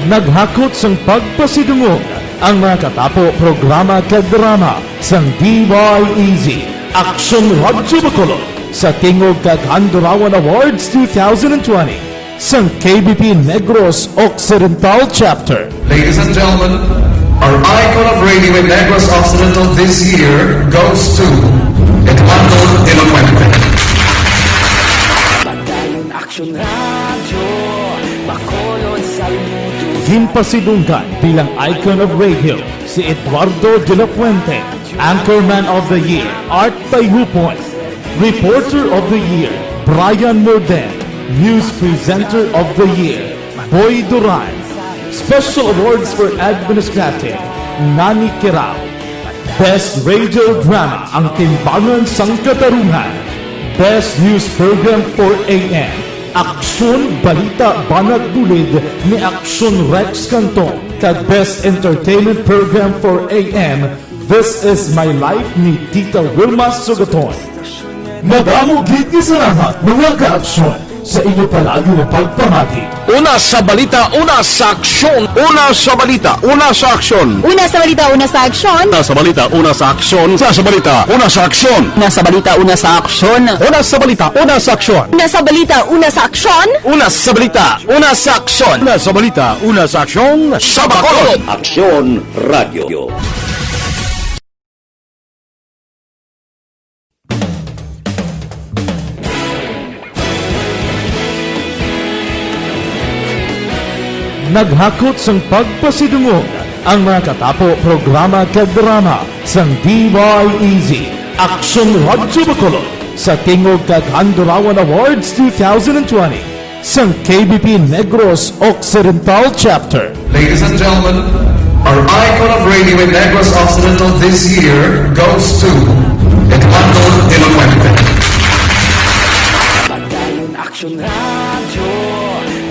Naghakot sang pagpasidungog ang mga katapo, programa kag drama sang D Y E Z, Aksyon Radyo Bacolod, sa Tingog kag Handurawan Awards two thousand twenty sang K B P Negros Occidental Chapter. Ladies and gentlemen, our icon of radio in Negros Occidental this year goes to Eduardo de la Fuente. Action Radio, Bacolod, Salud. Ginpasidunggan bilang Icon of Radio si Eduardo de la Fuente, Anchorman of the Year, Art Tayhupon, Reporter of the Year, Brian Morden, News Presenter of the Year, Boy Duran, Special Awards for Administrative, Nani Kirao, Best Radio Drama, Ang Timbangan sang Katarungan. Best News Program for A M, Aksyon Balita Banat Bulid ni Aksyon Rex Canton, kag Best Entertainment Program for A M, This Is My Life ni Tita Wilma Sugaton. Madamo gid nga salamat, mga kaaksyon, sa inyo palagi nga pagpamati. Una sa balita, una sa aksyon. Una sa balita, una sa aksyon. Una sa balita, una sa aksyon. Una sa balita, una sa aksyon. Una sa balita, una sa aksyon. Una sa balita, una sa aksyon. Una sa balita, una sa aksyon. Una sa balita, una sa aksyon. Una sa balita, una sa aksyon. Una sa balita, una sa aksyon. Sa Bacolod. Aksyon Radio. Naghakot sang pagpasidungog ang mga katapo, programa kag drama sang D Y E Z, Aksyon Radyo Bacolod, sa Tingog kag Handurawan Awards two thousand twenty sang K B P Negros Occidental Chapter. Ladies and gentlemen, our icon of radio in Negros Occidental this year goes to Eduardo de la Fuente. Padayon Aksyon Radyo,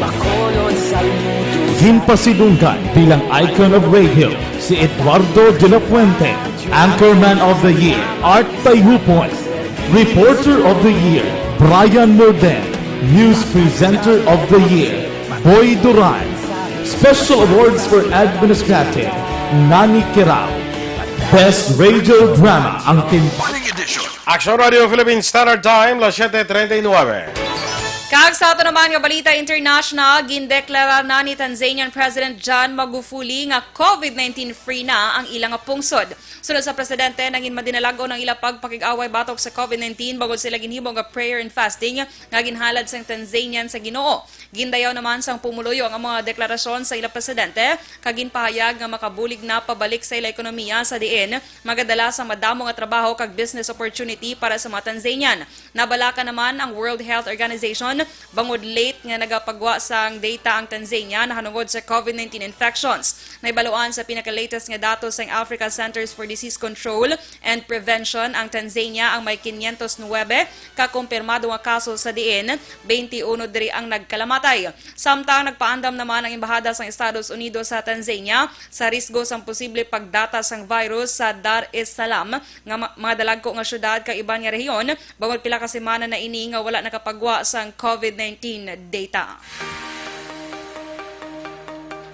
Bacolod, Salud. Ginpasidunggan bilang Icon of Radio si Eduardo de la Fuente, Anchorman of the Year, Art Tayhupon, Reporter of the Year, Brian Morden, News Presenter of the Year, Boy Duran, Special Awards for Administrative, Nani Kirao, Best Radio Drama, Ang Timbangan. Aksyon Radio Philippine Standard Time, las siete treinta y nueve. Kag sa ato naman nga balita international, gindeklarar na ni Tanzanian President John Magufuli nga COVID nineteen free na ang ila nga pungsod. Sunod sa presidente, nangin madinalagon ang ila pagpakig-away batok sa COVID nineteen bangod sa ila ginhimo nga prayer and fasting nga ginhalad sang Tanzanian sa Ginoo. Gindayaw naman sang pumuluyo ang mga deklarasyon sa ila presidente, kag ginpahayag nga makabulig na pabalik sa ila ekonomiya sa diin magadala sa madamo nga trabaho kag business opportunity para sa mga Tanzanian. Nabalaka naman ang World Health Organization bangod late nga nagapagwa sang data ang Tanzania nahanungod sa COVID nineteen infections. Nahibaluan sa pinaka-latest nga datos sang Africa Centers for Disease Control and Prevention, ang Tanzania ang may quinientos nuebe ka kumpirmado nga kaso, sa diin twenty-one diri ang nagkalamatay. Samtang nagpaandam naman ang Embahada sang Estados Unidos sa Tanzania sa risgo sang posible pagdata sang virus sa Dar es Salaam nga ma-, mga dalagko nga syudad kag iban nga rehiyon, bangod pila ka semana na ini nga wala nakapagwa sang COVID nineteen data.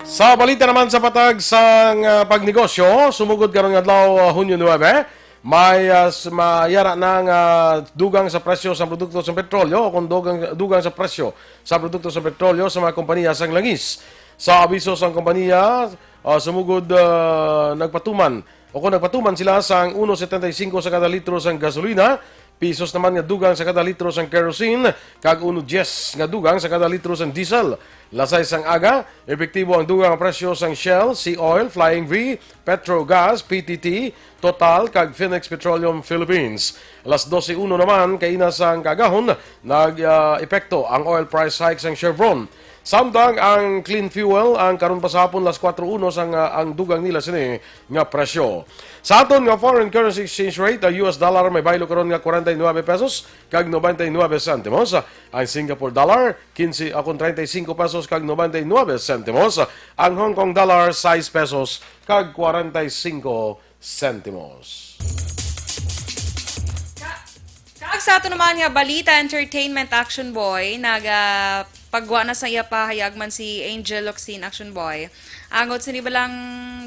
Sa balita naman sa patag sang, ah, pagnegosyo, sumugod karon nga adlaw, ah, Hunyo nuebe, may, ah, s-, mayara na nga dugang sa presyo sa produkto sa petrolyo o kung dugang, dugang sa presyo sa produkto sa petrolyo sa mga kompanya sang langis. Sa abiso sang kompanya, ah, sumugod, ah, nagpatuman o kung nagpatuman sila sang uno setenta y cinco sa kada litro sang gasolina, pisos naman nga dugang sa kada litro sang kerosene, kag uno dies nga dugang sa kada litro sang diesel. Lasay sang aga, epektibo ang dugang nga presyo sang Shell, Sea Oil, Flying V, Petro Gas, P T T, Total, kag Phoenix Petroleum Philippines. Alas dose uno naman kaina sang kaagahon, nag, ah, epekto ang oil price hike sang Chevron. Samtang ang clean fuel ang karon pa sa hapon, alas kuwatro uno sang, ah, ang dugang nila sini nga presyo. Sa aton nga foreign currency exchange rate, ang U S dollar may baylo karon nga kwarenta y nuebe pesos kag nobenta y nuebe sentimos. Ang Singapore dollar, quince, ah, kon treinta y cinco pesos kag nobenta y nuebe sentimos. Ang Hong Kong dollar, sais pesos kag kwarenta y cinco sentimos. Ka-, kag sa ato naman nga balita, entertainment, Action Boy, naga pagwa na sa iya pahayag man si Angel Locsin, Action Boy. Angot sini balang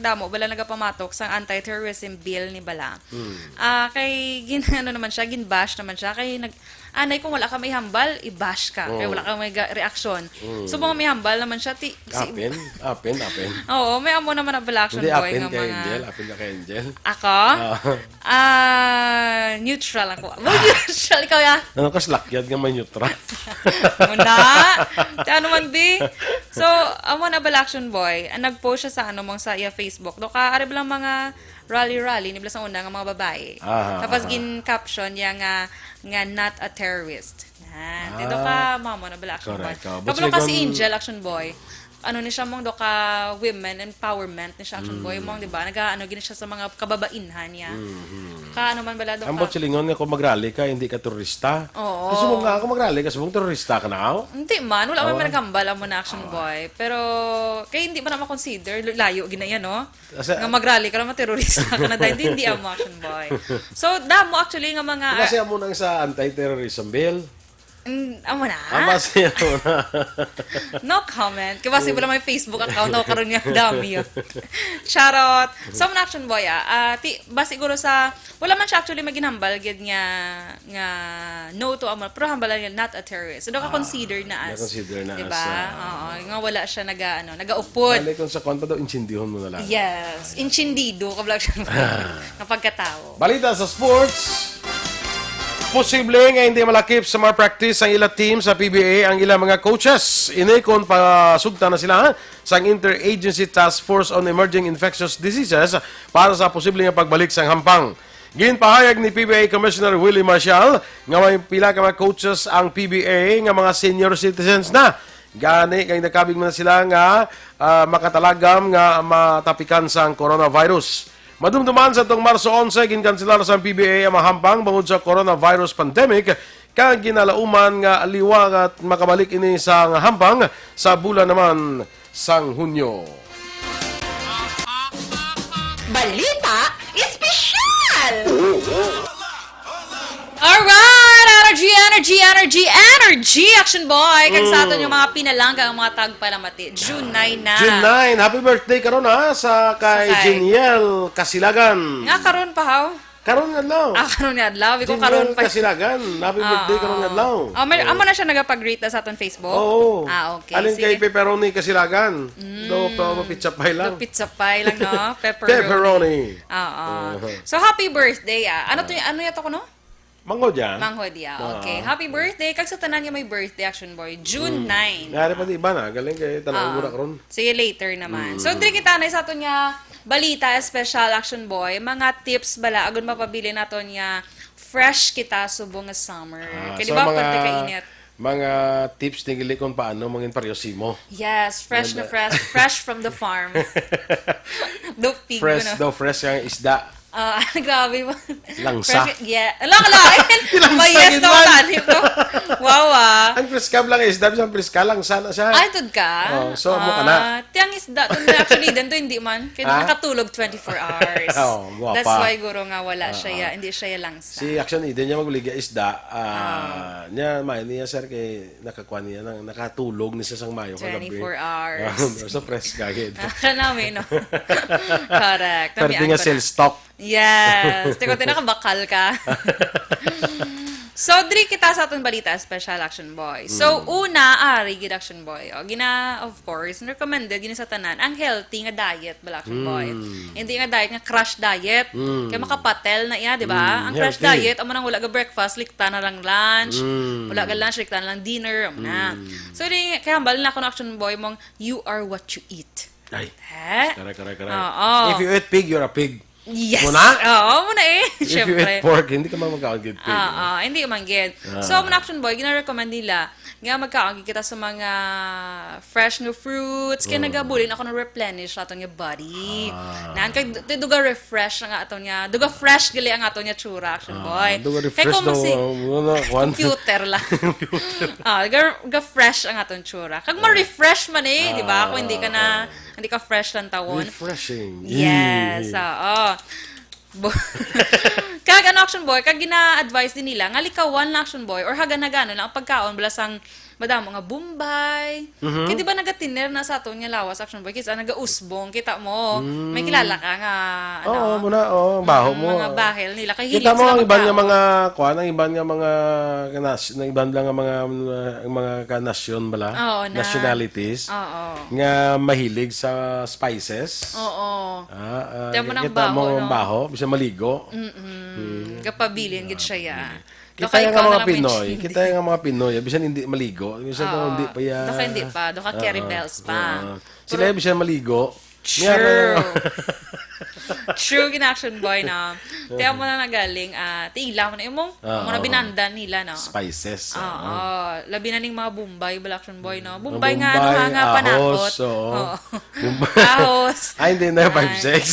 damo, bala nagapamatok sang anti-terrorism bill ni bala. Hmm. Ah, kay gin-, ano naman siya, gin-bash naman siya. Kay nag-, anay kung wala ka may hambal, i-bash ka. Kay Oh. wala ka may ga-, reaksyon. Hmm. So, mga may hambal naman siya, ti-, si Apin, apin, apin. Oo, may amo naman na bala, Action Hindi, Boy, apin nga kay mga Angel, apin ka kay Angel. Ako? Ah. Ah, neutral ako. Well, neutral, ikaw, ya? Ano ka, slakyad nga may neutral? Muna. Ti ano man, bi? So, amo na bala, Action Boy, ang nag-post siya sa, ano, mong sa iya Facebook. Do ka, ari bala mga rally-rally, ni bala sa una nga mga babae. Aha, Tapos aha. gin-caption niya nga, nga not a terrorist. Yan. Dito Ah. ka, mamo na bala, Action Correct. Boy. Oh. But Kabalo ka si sigon- Angel, Action Boy. Ano ni siya, mong do ka women empowerment ni siya, Action Boy, Mm. mong, di ba? Naga, ano, gini siya sa mga kababainhan niya. Mm-hmm. Ka, ano man bala, do Ambot ka silingon nga kung magrally ka, hindi ka terorista. Oo. Gusto mo nga, kung magrally ka, subong terorista ka na, aw? Hindi man. Wala man Oo. man nagkambal, amo na, Action Awa. Boy. Pero, kay hindi man na makonsider, layo gina yan, no? Asa- Nga magrally ka lang, terorista ka na, dahil hindi, hindi amo, Action Boy. So, damo, actually, nga mga Kasi amo nang sa anti-terrorism bill. Mm, amo na. Amo siya, amo na. No comment. Kay basi wala may Facebook account ako karon nga dami yun. Charot. So, amo na, Action Boy, ah. Ah, ti, ba siguro sa, wala man siya actually maginhambal gid nga, nga no to amo, pero hambal lang, not a terrorist. So, naka-consider na Ah, as, naka-consider na di as, ba? ah, Oo, nga wala siya naga, ano, nagaupod. Bali, kung sa kwan pa daw, intsindihon mo na lang. Yes. Intsyendido ka, vlog siya. Nga pagkatao. Balita sa sports. Posible nga hindi malakip sa mga practice ang ila team sa P B A ang ila mga coaches. Ini kon pasugta na sila sang Interagency Task Force on Emerging Infectious Diseases para sa posible nga pagbalik sang hampang. Ginpahayag ni P B A Commissioner Willie Marcial nga may pila ka mga coaches ang P B A nga mga senior citizens na. Gani, kay nakabig man sila nga, ah, makatalagam nga matapikan sang coronavirus. Madumduman sa tong Marso onse, ginkanselar sang P B A ang mahampang bangod sa coronavirus pandemic, kag ginalauman nga liwa nga makabalik ini sang hampang sa bulan naman sang Hunyo. Balita Espesyal! Alright! Energy, energy, energy, energy! Action Boy! Kag sa aton Mm. yung mga pinalangga ang mga tagpalamati. June nine na. June nine. Happy birthday karon, ha, sa kay Sa kay Jeniel Casilagan. Nga karon pa, haw? Karon nga adlaw. Ah, karon nga adlaw. Ikaw Junior karon pa. Kasilagan. Happy birthday karon nga adlaw. Ah, may, amo na siya nagapag-greet na sa aton Facebook? Oo. Ah, okay. Alin kay Sige. Pepperoni Kasilagan? Mm. Do, pa, pizza pie lang. Do pizza pie lang, no? Pepperoni. Pepperoni. Oo. Uh-huh. So, happy birthday, ah. Ano to, ano yato ko, no? Manghod ya. Manghod ya. Ah. Okay. Happy birthday. Kag sa tanan nga may birthday, Action Boy. June Mm. nine. Nari pa di iba na. Galing kay tanong Ah. mo na karon. Sige, later naman. Mm. So, diri kita na sa aton nga balita, special Action Boy. Mga tips bala, agon mapabilin naton nga fresh kita subong nga summer. Ah, Kay di so ba, mga, pwede ka init. mga tips ni Gili kung paano mangin pareho simo. Yes, fresh na Ganda. fresh. Fresh from the farm. Do pig Fresh na. daw, fresh ang isda. Ah, grabe mo. Langsa. Fresh, yeah. Lang, lang. Langsa May yes yun, daw man. tani, bro. Wow, ah. Ang priska lang isda, bisan priska, langsa na siya. Ay, tud ka? Oh, so, amo ka na. Ah, tiyang isda. Tud na, actually, din to, hindi man. Kaya Ah? nakatulog twenty-four hours. Oh, guwapa. That's why, guro nga, wala Ah, siya, ah. ya- hindi siya ya langsa. Si Action Eden niya magligya isda. Ah, Ah. niya, may niya, sir, kay nakakuha niya, nang, nakatulog ni siya sang mayo kagabi. Twenty-four hours. Ah, so, fresh ka, gid. Ah, siya namin, no? Correct. Pwede Tabian nga ko na. sales talk. Yes. Tiko, tinakabakal ka. So, diri kita sa atong balita, special Action Boy. So, Mm. una, ari gid Action Boy. O, gina, of course, recommended gid sa tanan ang healthy nga diet, bala Action Boy. Mm. Hindi nga diet nga crash diet. Mm. Kay makapatel na iya, di ba? Mm, Ang crash healthy. diet, amo nang wala ga breakfast, likta na lang lunch. Mm. Wala ga lunch, likta na lang dinner, amo na. Mm. So, di, kaya hambal na ako ng Action Boy mong, "You are what you eat." Ay. He? Correct, correct, correct. Oo. If you eat pig, you're a pig. Yes. Muna? Oo, muna eh. If you Siyempre. eat pork, hindi ka man magkaon gid pig. Oo, hindi man gid. Ah. So, amo na Action Boy, gina-recommend nila nga magkaon gid kita sa mga fresh nga fruits, kay Mm. nagabulin ako na replenish sa aton nga body. Ah. Nan kay du-, duga refresh ang aton nga, duga fresh gali ang aton nga tsura, Action Ah, Boy. duga Kay refresh kung daw, masi-, ah, wala, kwan. computer lang. Computer. Ah, ga, ga fresh ang aton tsura. Kag Ah. ma-refresh man eh, di ba? Kung hindi ka na, Ah, ah. hindi ka fresh lang tawon. Refreshing. Yes, Yeah. oo. Bo-, kag ano, Action Boy, kag gina-advise din nila nga likawan lang, Action Boy, or hagan-haganon lang ang pagkaon, bala sang madamo nga Bombay. Mhm. Kay di ba nagatiner na sa aton nga lawas, Action Boy? Kisa nagausbong, kita mo. Mm. May kilala ka nga, ano, Oo, muna, oo, ang baho mm, mo. mga bahel nila. Kay Kita hilig mo sila ang iban nga magkaon. mga, kuwan, ang iban nga mga kanas-, ang iban lang nga mga, mga, mga kanasyon bala, Oo, na. nationalities, Oo. nga mahilig sa spices. Oo. Ah, ah, Tiyan mo ng kita baho, mo ang no? baho, bisan maligo. Mm-mm. Mm. Kapabilin gid siya, ya. Mm. Baka Kita nga ikaw na mga lang may Pinoy, chin. kita nga mga Pinoy, bisan hindi maligo, bisan Oo. hindi pa ya-, Baka hindi pa, baka carry Oo. bells pa. Oo. Sila Pero bisan maligo, True. niya na True, gina-Action Boy, no? Tiyan mo na nagaling, ah, tiila mo na imong, Oo. amo na binandan nila, no? Spices, Oo. oo. Labi na ning mga Bombay, bala Action Boy, no? Mga Bombay nga, ano, Bombay, ha, nga ahos, panakot. oo. Oo. Bombay. Ahos. Ay, hindi na, Ay. five six.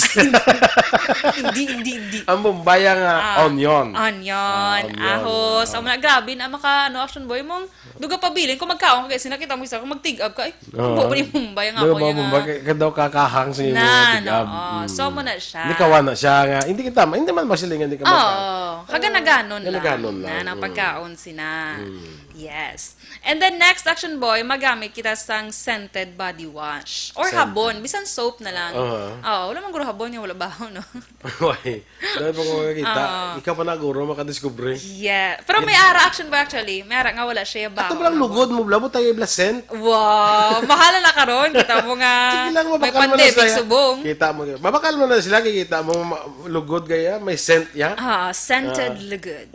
Hindi, hindi, hindi. Ang Bombay ang, ah, Ah, onion. onion, Ah, onion. ahos. Ah. Amo na, grabe na maka, ano, Action Boy, mong duga pabilin kung magkaon ka, kasi nakita mo isa, kung magtig-up ka, ay, Oo. ang buo ni Bombay, ang Duga ako yung, Bombay, ah, kay, kay daw kakahang sa imo na, tig-up. no, oh. Mm. So, amo na siya. Hindi ka wana siya nga, hindi kita, hindi man masilingan, hindi ka Oo. magkaon. Hagan-haganon Ah, lang. hagan-haganon lang. Na, na Mm. pagkaon sina. Mm. Yes. And then next, Action Boy, magamit kita sang scented body wash. Or Scented. habon, bisan soap na lang. Aha. Oo, wala man guro habon nga wala baho, no? Why? Dahil pa ko makakita, Oo. ikaw pa na guro makadiskubre. Yeah. Pero may Yan. ara, Action Boy, actually. May ara nga wala siya baho. Ato ba lang lugod mo, blabo tayo ibla scent? Wow, mahala na karon. Kita mo nga Sige lang, may mabakal mo na pandemic sila. subong. Kita mo, mabakal mo na sila, kikita mo ma-, lugod gaya, may scent ya. Ah, scented Ah. lugod.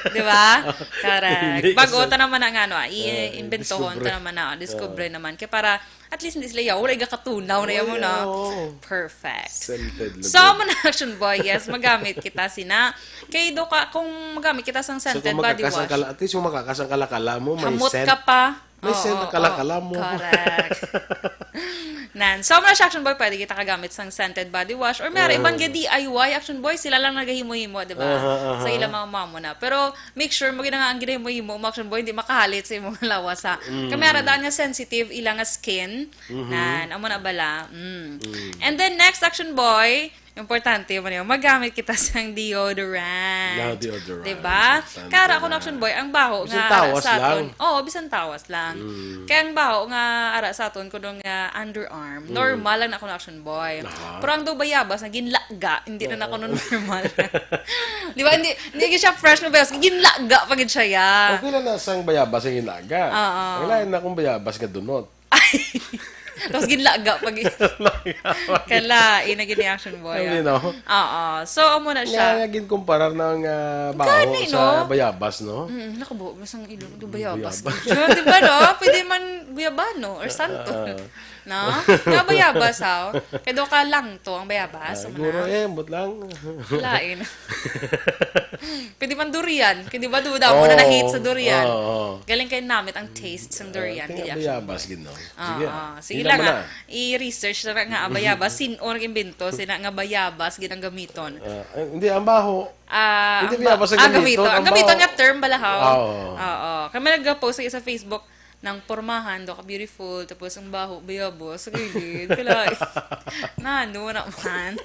Di ba? Correct. Hindi Bago kasi ta naman ang ano, ah, i-, Ah, imbentohon discover. ta naman na, discover Ah. naman. Kaya para, at least hindi sila yaw, wala igakatunaw na yun Ay, na. oo. Perfect. Scented So, lugod. amo na, Action Boy, yes, magamit kita sina. Kay do ka, kung magamit kita sang So, scented kung body makakas ang wash, kala-, at least kung makakas ang kala-kala mo, may hamot scent. ka pa. May Oo, scent ang oo. kala-kala mo. Correct. Nan. So, mga Action Boy, pwede kita kagamit sang scented body wash. Or may ara, Oo. iban nga D I Y, Action Boy, sila lang nagahimo-himo, di ba? Aha, aha. Sa ilang mga mamo na. Pero, make sure mo gid nga ang ginahimo-himo mo, Action Boy, hindi makahalit sa imong lawas, ha? Mm. Kami ara daan nga sensitive, ilang nga skin. Mhm. Nan, amo na bala. Mm. Mm. And then, next, Action Boy, Importante man yun. Magamit kita sang deodorant. Yeah, deodorant. Diba? Importante kaya ra ako na, na. Action Boy, ang baho bisan nga ara tawas sa aton. Lang. Oo, bisan tawas lang. Mm. Kaya ang baho nga ara sa aton, kuno nga underarm, mm, normal lang na ako na Action Boy. Aha. Pero ang daw bayabas na ginlaga, hindi na, oo, ako na normal. Di ba? Hindi, hindi siya fresh na bayabas. Ginlaga pa gid siya, ya. Okay lang na sang bayabas ang ginlaga. Oo. Ang lain na kung bayabas nga dunot. Ay! Tapos ginlaga pag Kalain na gini Action Boy, ah. Hindi, no? Oo. So, amo na siya. Nga, nga ginkumparar ng, ah, baho. Gani, sa no? Bayabas, no? Mm, nakabuo mo sang ilong. Di bayabas. Bayabas. Di ba, no? Pwede man guyabano or santo. Ah. No? Nga bayabas, ha? Kaya doon ka lang to, ang bayabas. Ah, siguro, eh, ambot lang. Lain. Pwede man durian. Kaya di ba, duda mo na, oo, na-hate sa durian. Oo, oo. Galing kay namit ang taste sa durian. Ah, kaya bayabas, gid, no? Ah, sige, ah, sige lang, ah. I-research na nga, ah, bayabas. Sin-o nag-imbento, sina nga bayabas, gid ang gamiton. Ah, eh, hindi, ang baho. Ah, hindi, ang bayabas ang gamiton. Ang gamiton nga term bala, ha? Ah, oo. Oo. Kami nag-post sa Facebook, nang pormahan, daw ka beautiful, tapos ang baho, bayabas, sa gilid. Kala, na, ano naman.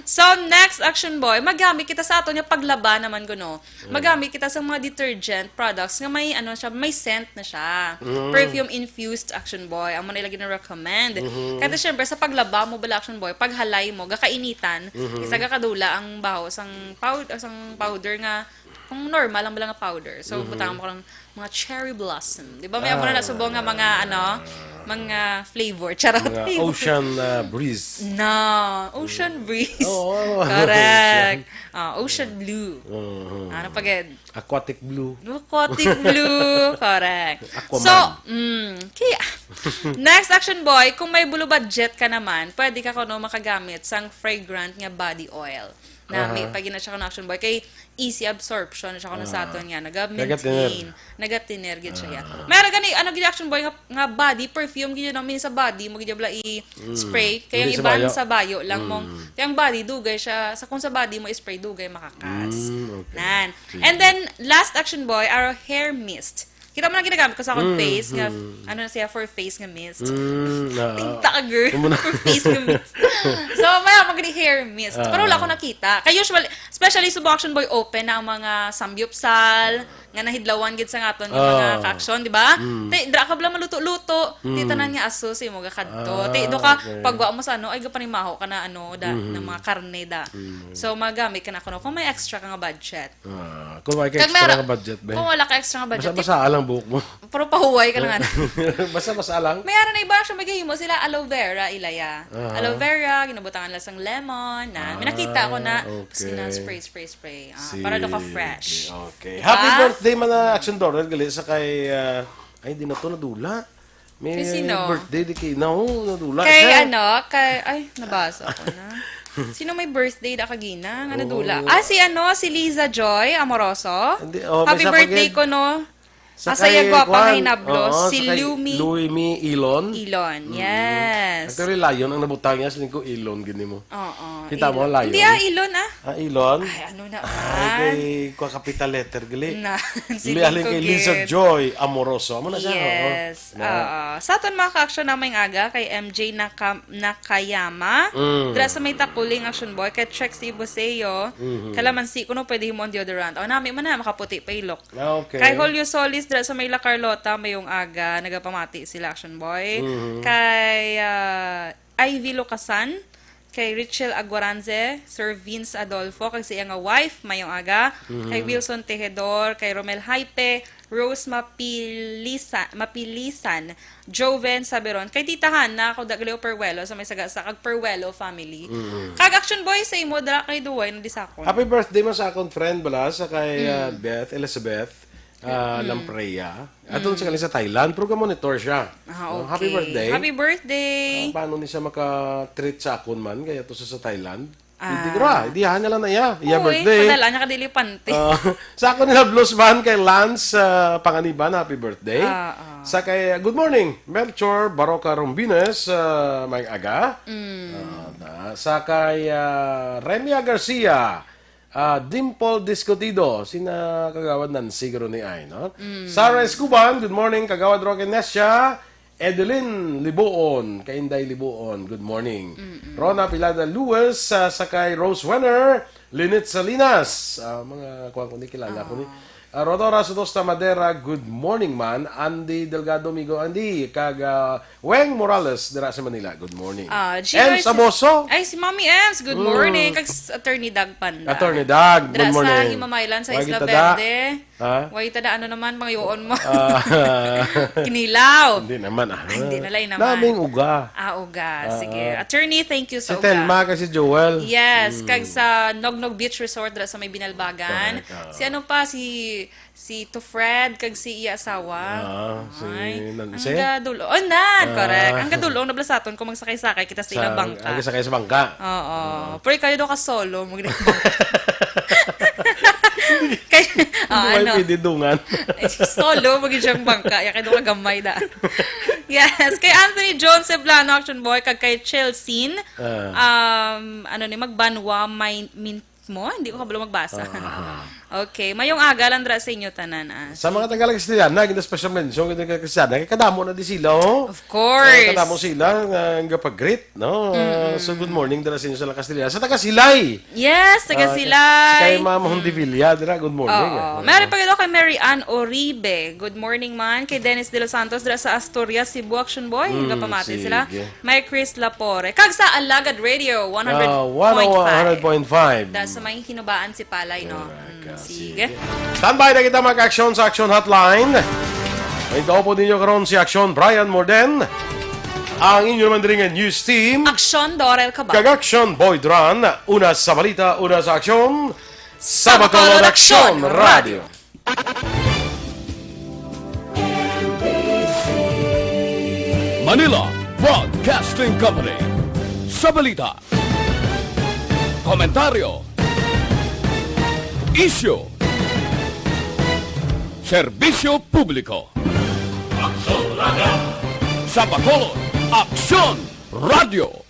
So, next, Action Boy, magamit kita sa aton nga paglaba naman, kuno. Mm. Magamit kita sa mga detergent products nga may, ano siya, may scent na siya. Mm. Perfume-infused, Action Boy. Amo na ilagi na recommend. Mm-hmm. Kaya syempre, sa paglaba mo bala, Action Boy, paghalay mo, gakainitan, mm-hmm, isa gakadula ang baho, sang powder, sang powder nga, kung normal lang bala nga powder. So, mm-hmm, butang mo ko lang mga cherry blossom. Di ba? May amo na, ah, nasubo nga mga, ano, mga flavor. Charot. Mga flavor. Ocean, ah, breeze. Na, ocean breeze. Oo, correct. Ocean. Ah, ocean blue. Mhm. Ano pa gid? Aquatic blue. Aquatic blue. Correct. Aquaman. So, mm, kaya, next, Action Boy, kung may below budget ka naman, pwede ka kuno makagamit sang fragrant nga body oil. Nami, aha, pag ina siya kuno, Action Boy, kay easy absorption siya kuno sa, ah, aton nga, naga-maintain, nagatiner, nagatiner gid siya, ya. Ah. May ara gani, ano gid, Action Boy, nga, nga body perfume gid, no? Mean sa body mo gid bala i-spray, mm, kay ang iban sa bayo lang mong, mm, kay ang body dugay siya, sa kung sa body mo i-spray, dugay makakas. Mm, okay. Nan. Sige. And then, last, Action Boy, our hair mist. Kita mo lang ginagamit ko sa akong, mm, face nga, mm, ano na siya, for face nga mist. Mm, ah. Tingta ka, girl. Amo na. For face nga mist. So, may ako gani hair mist. Ah. Pero wala ko nakita. Kay usually, especially subong, Action Boy, open na ang mga samgyupsal, nga nahidlawan gid sa aton nga, ah, mga ka-action, di ba? Mm. Te, dra ka bala maluto-luto. Mm. Ti tanan nga aso sa imo gakadto. Ah, te, do ka, okay, pagwa mo sa ano, ay, gapanimaho ka na, ano, da, mm-hmm, ng mga karne da. Mm. So, magamit ka na kuno kung may extra ka nga budget. Ah, kung may extra nga budget, be. Kung wala ka extra nga budget, basa-basa lang buhok mo. Pero pahuway ka lang, ano. Basa-basa lang. May ara na iba, siya may gahimo sila, aloe vera, ilaya. Aha. Aloe vera, ginabutangan lang sang lemon, na. May nakita ko na, ah, okay, tapos gina-spray, spray, spray. Ah, para do ka fresh. Sige, okay. Diba? Happy birthday, man, na Action Dorel, gali sa kay, ah, ay, di na to, nadula. May birthday di kay, no, nadula siya. Kay sino? Kay, ano, kay, ay, nabasa ko na. Sino may birthday da kagina nga nadula? Oo. Ah, si ano, si Liza Joy Amoroso. Hindi, oh, may isa pa gid. Happy birthday kuno. Sa kay, ah, sa iya gwapa nga hinablos, oo, si Lumi Ilon. Ilon, mm, yes. Actually, layon ang nabutang niya, siling ko Ilon gid nimo. Oo, kita mo, Ilon. Layon. Hindi, ah, Ilon, ah. Ah, Ilon? Ay, ano na man. Ay, kay, kwa capital letter, gali. Na, siling ko gid. Gali, halin kay Liza Joy Amoroso. Amo na siya, oo. Yes. Na. Oo. Sa aton mga ka-action na may aga, kay M J Naka-, Nakayama. Mm. Dira sa may Takuling, Action Boy, kay Trixie Buseo. Mhm. Kalamansi, kuno pwede himo ang deodorant. O, nami man na, makaputi pa ilok. Ah, okay. Kay Julio Solis, dira sa may La Carlota, mayong aga, nagapamati sila, Action Boy. Mhm. Kay, ah, Ivy Lucasan, kay Richel Aguaranze, Sir Vince Adolfo, kag sa iya nga wife, mayong aga. Mhm. Kay Wilson Tejedor, kay Romel Hype, Rose Mapilisa-, Mapilisan, Joven Saberon, kay Tita Hana, kag Dagleo Peruelo, sa may sagasa, kag Peruelo family. Mhm. Kag Action Boy sa imo, dira kay Duway, na di sa akon. Happy birthday man sa akon friend bala, sa kay, ah, mm, Beth, Elizabeth. Ah, mm, Lamprea. Ato, mm, siya galing sa Thailand, pero ga-monitor siya. Ah, no? Okay. Happy birthday. Happy birthday. Ah, paano ni siya maka-treat sa akon man? Kaya to sa, sa Thailand. Ah. Hindi ko ra. Hindi, han niya lang na iya. Iya birthday. Uy, padala niya kadili panty. Ah, sa akon nila blues man kay Lance, ah, Panganiban, happy birthday. Ah, ah. Sa kay, ah, good morning, Melchor Baroca Rombines, ah, may aga. Mm. Ah, na, sa kay, ah, Remia Garcia, Ah, Dimple Discutido, sina Kagawad Nancy garo ni ay, no? Mm. Sarah Escoban, good morning, Kagawad Roque Nesha. Edeline Libuon, kay Inday Libuon, good morning. Rona Pilada Lewis, ah, sa kay Rose Wenner, Lynette Salinas, ah, mga kuwan ko ni, kilala ko ni. Ah, Rodora Sudosta Madera, good morning man. Andy Delgado, Migo Andy, kag, ah, Weng Morales, dira sa Manila, good morning. Ah, Gino, Ems ay si, Aboso. Ay, si Mami Ems, good Mm. morning. Kag s-, Attorney Dag Panda. Attorney Dag, good Dira sa morning. Himamaylan sa Wagi Isla tada. Verde. Ha? Way tada, ano naman, pangayoon mo? Ah. Kinilaw. Hindi naman, ah. Ay, hindi, nalay naman. Naming uga. Ah, uga. Ah, Sige. ah. Attorney, thank you Si sa uga. Telma kag si Joel. Yes, Mm. kag sa Nognog Beach Resort dira sa may Binalbagan. Correct, ah. Si ano pa, si, si Tufred kag si iya asawa. Ah, si Ay, Nancy? ang gadulo. Oh, nan, Ah. correct. Ang gadulo, nablasaton ko magsakay-sakay kita sa Sa, ilang bangka. ang sakay sa bangka. Oo. Ah. Pero kayo daw ka solo, mo gid ang bangka. Kay, ah, Hindi ano? pwede dungan. Eh, solo, mo gid siyang bangka. Ya, kay daw ka gamay da. Yes, kay Anthony Jones Ceblano, Action Boy, kag kay Chelsea. Ah. Um, ano ni, magbanwa, may min-, mo? Hindi ko kabalo magbasa. Ah. Okay, mayong aga lang dira sa inyo tanan, ah. Sa mga taga Castellana, gina special mention, gina Castellana, kay kadamo na di sila, oh. Of course. Ah, kadamo sila nga, nga pag-greet, no? Ah, Mm-mm. so, good morning dira sa inyo sa Castellana. Sa taga Silay. Yes, taga Ah, Silay. si kay Ma'am Mm. Hondivilla, dira, good morning. Oo. Ah. Meron pa gid kay Mary Ann Oribe. Good morning man. Kay Dennis De Los Santos, dira sa Asturias, Cebu, Action Boy. Mm, Nagapamati sige. sila. May Chris Lapore. Kag sa Alagad Radio, Ah, one hundred point five. one oh one point five. Da sa may Hinubaan si Palay, no? Correct. Mm, Ah, sige. sige. Standby na kita, mga ka-aksyon, sa Action Hotline. Ang kaupo ninyo karon si Aksyon Brian Morden. Ang inyo naman diri nga news team. Aksyon Dorel Cabal. Kag Aksyon Boy Duran. Una sa balita, una sa aksyon. Sa Bacolod Aksyon Radio. Manila Broadcasting Company. Sa balita, komentaryo, isyu, serbisyo publiko. Aksyon Radio. Sa Bacolod, Aksyon Radio.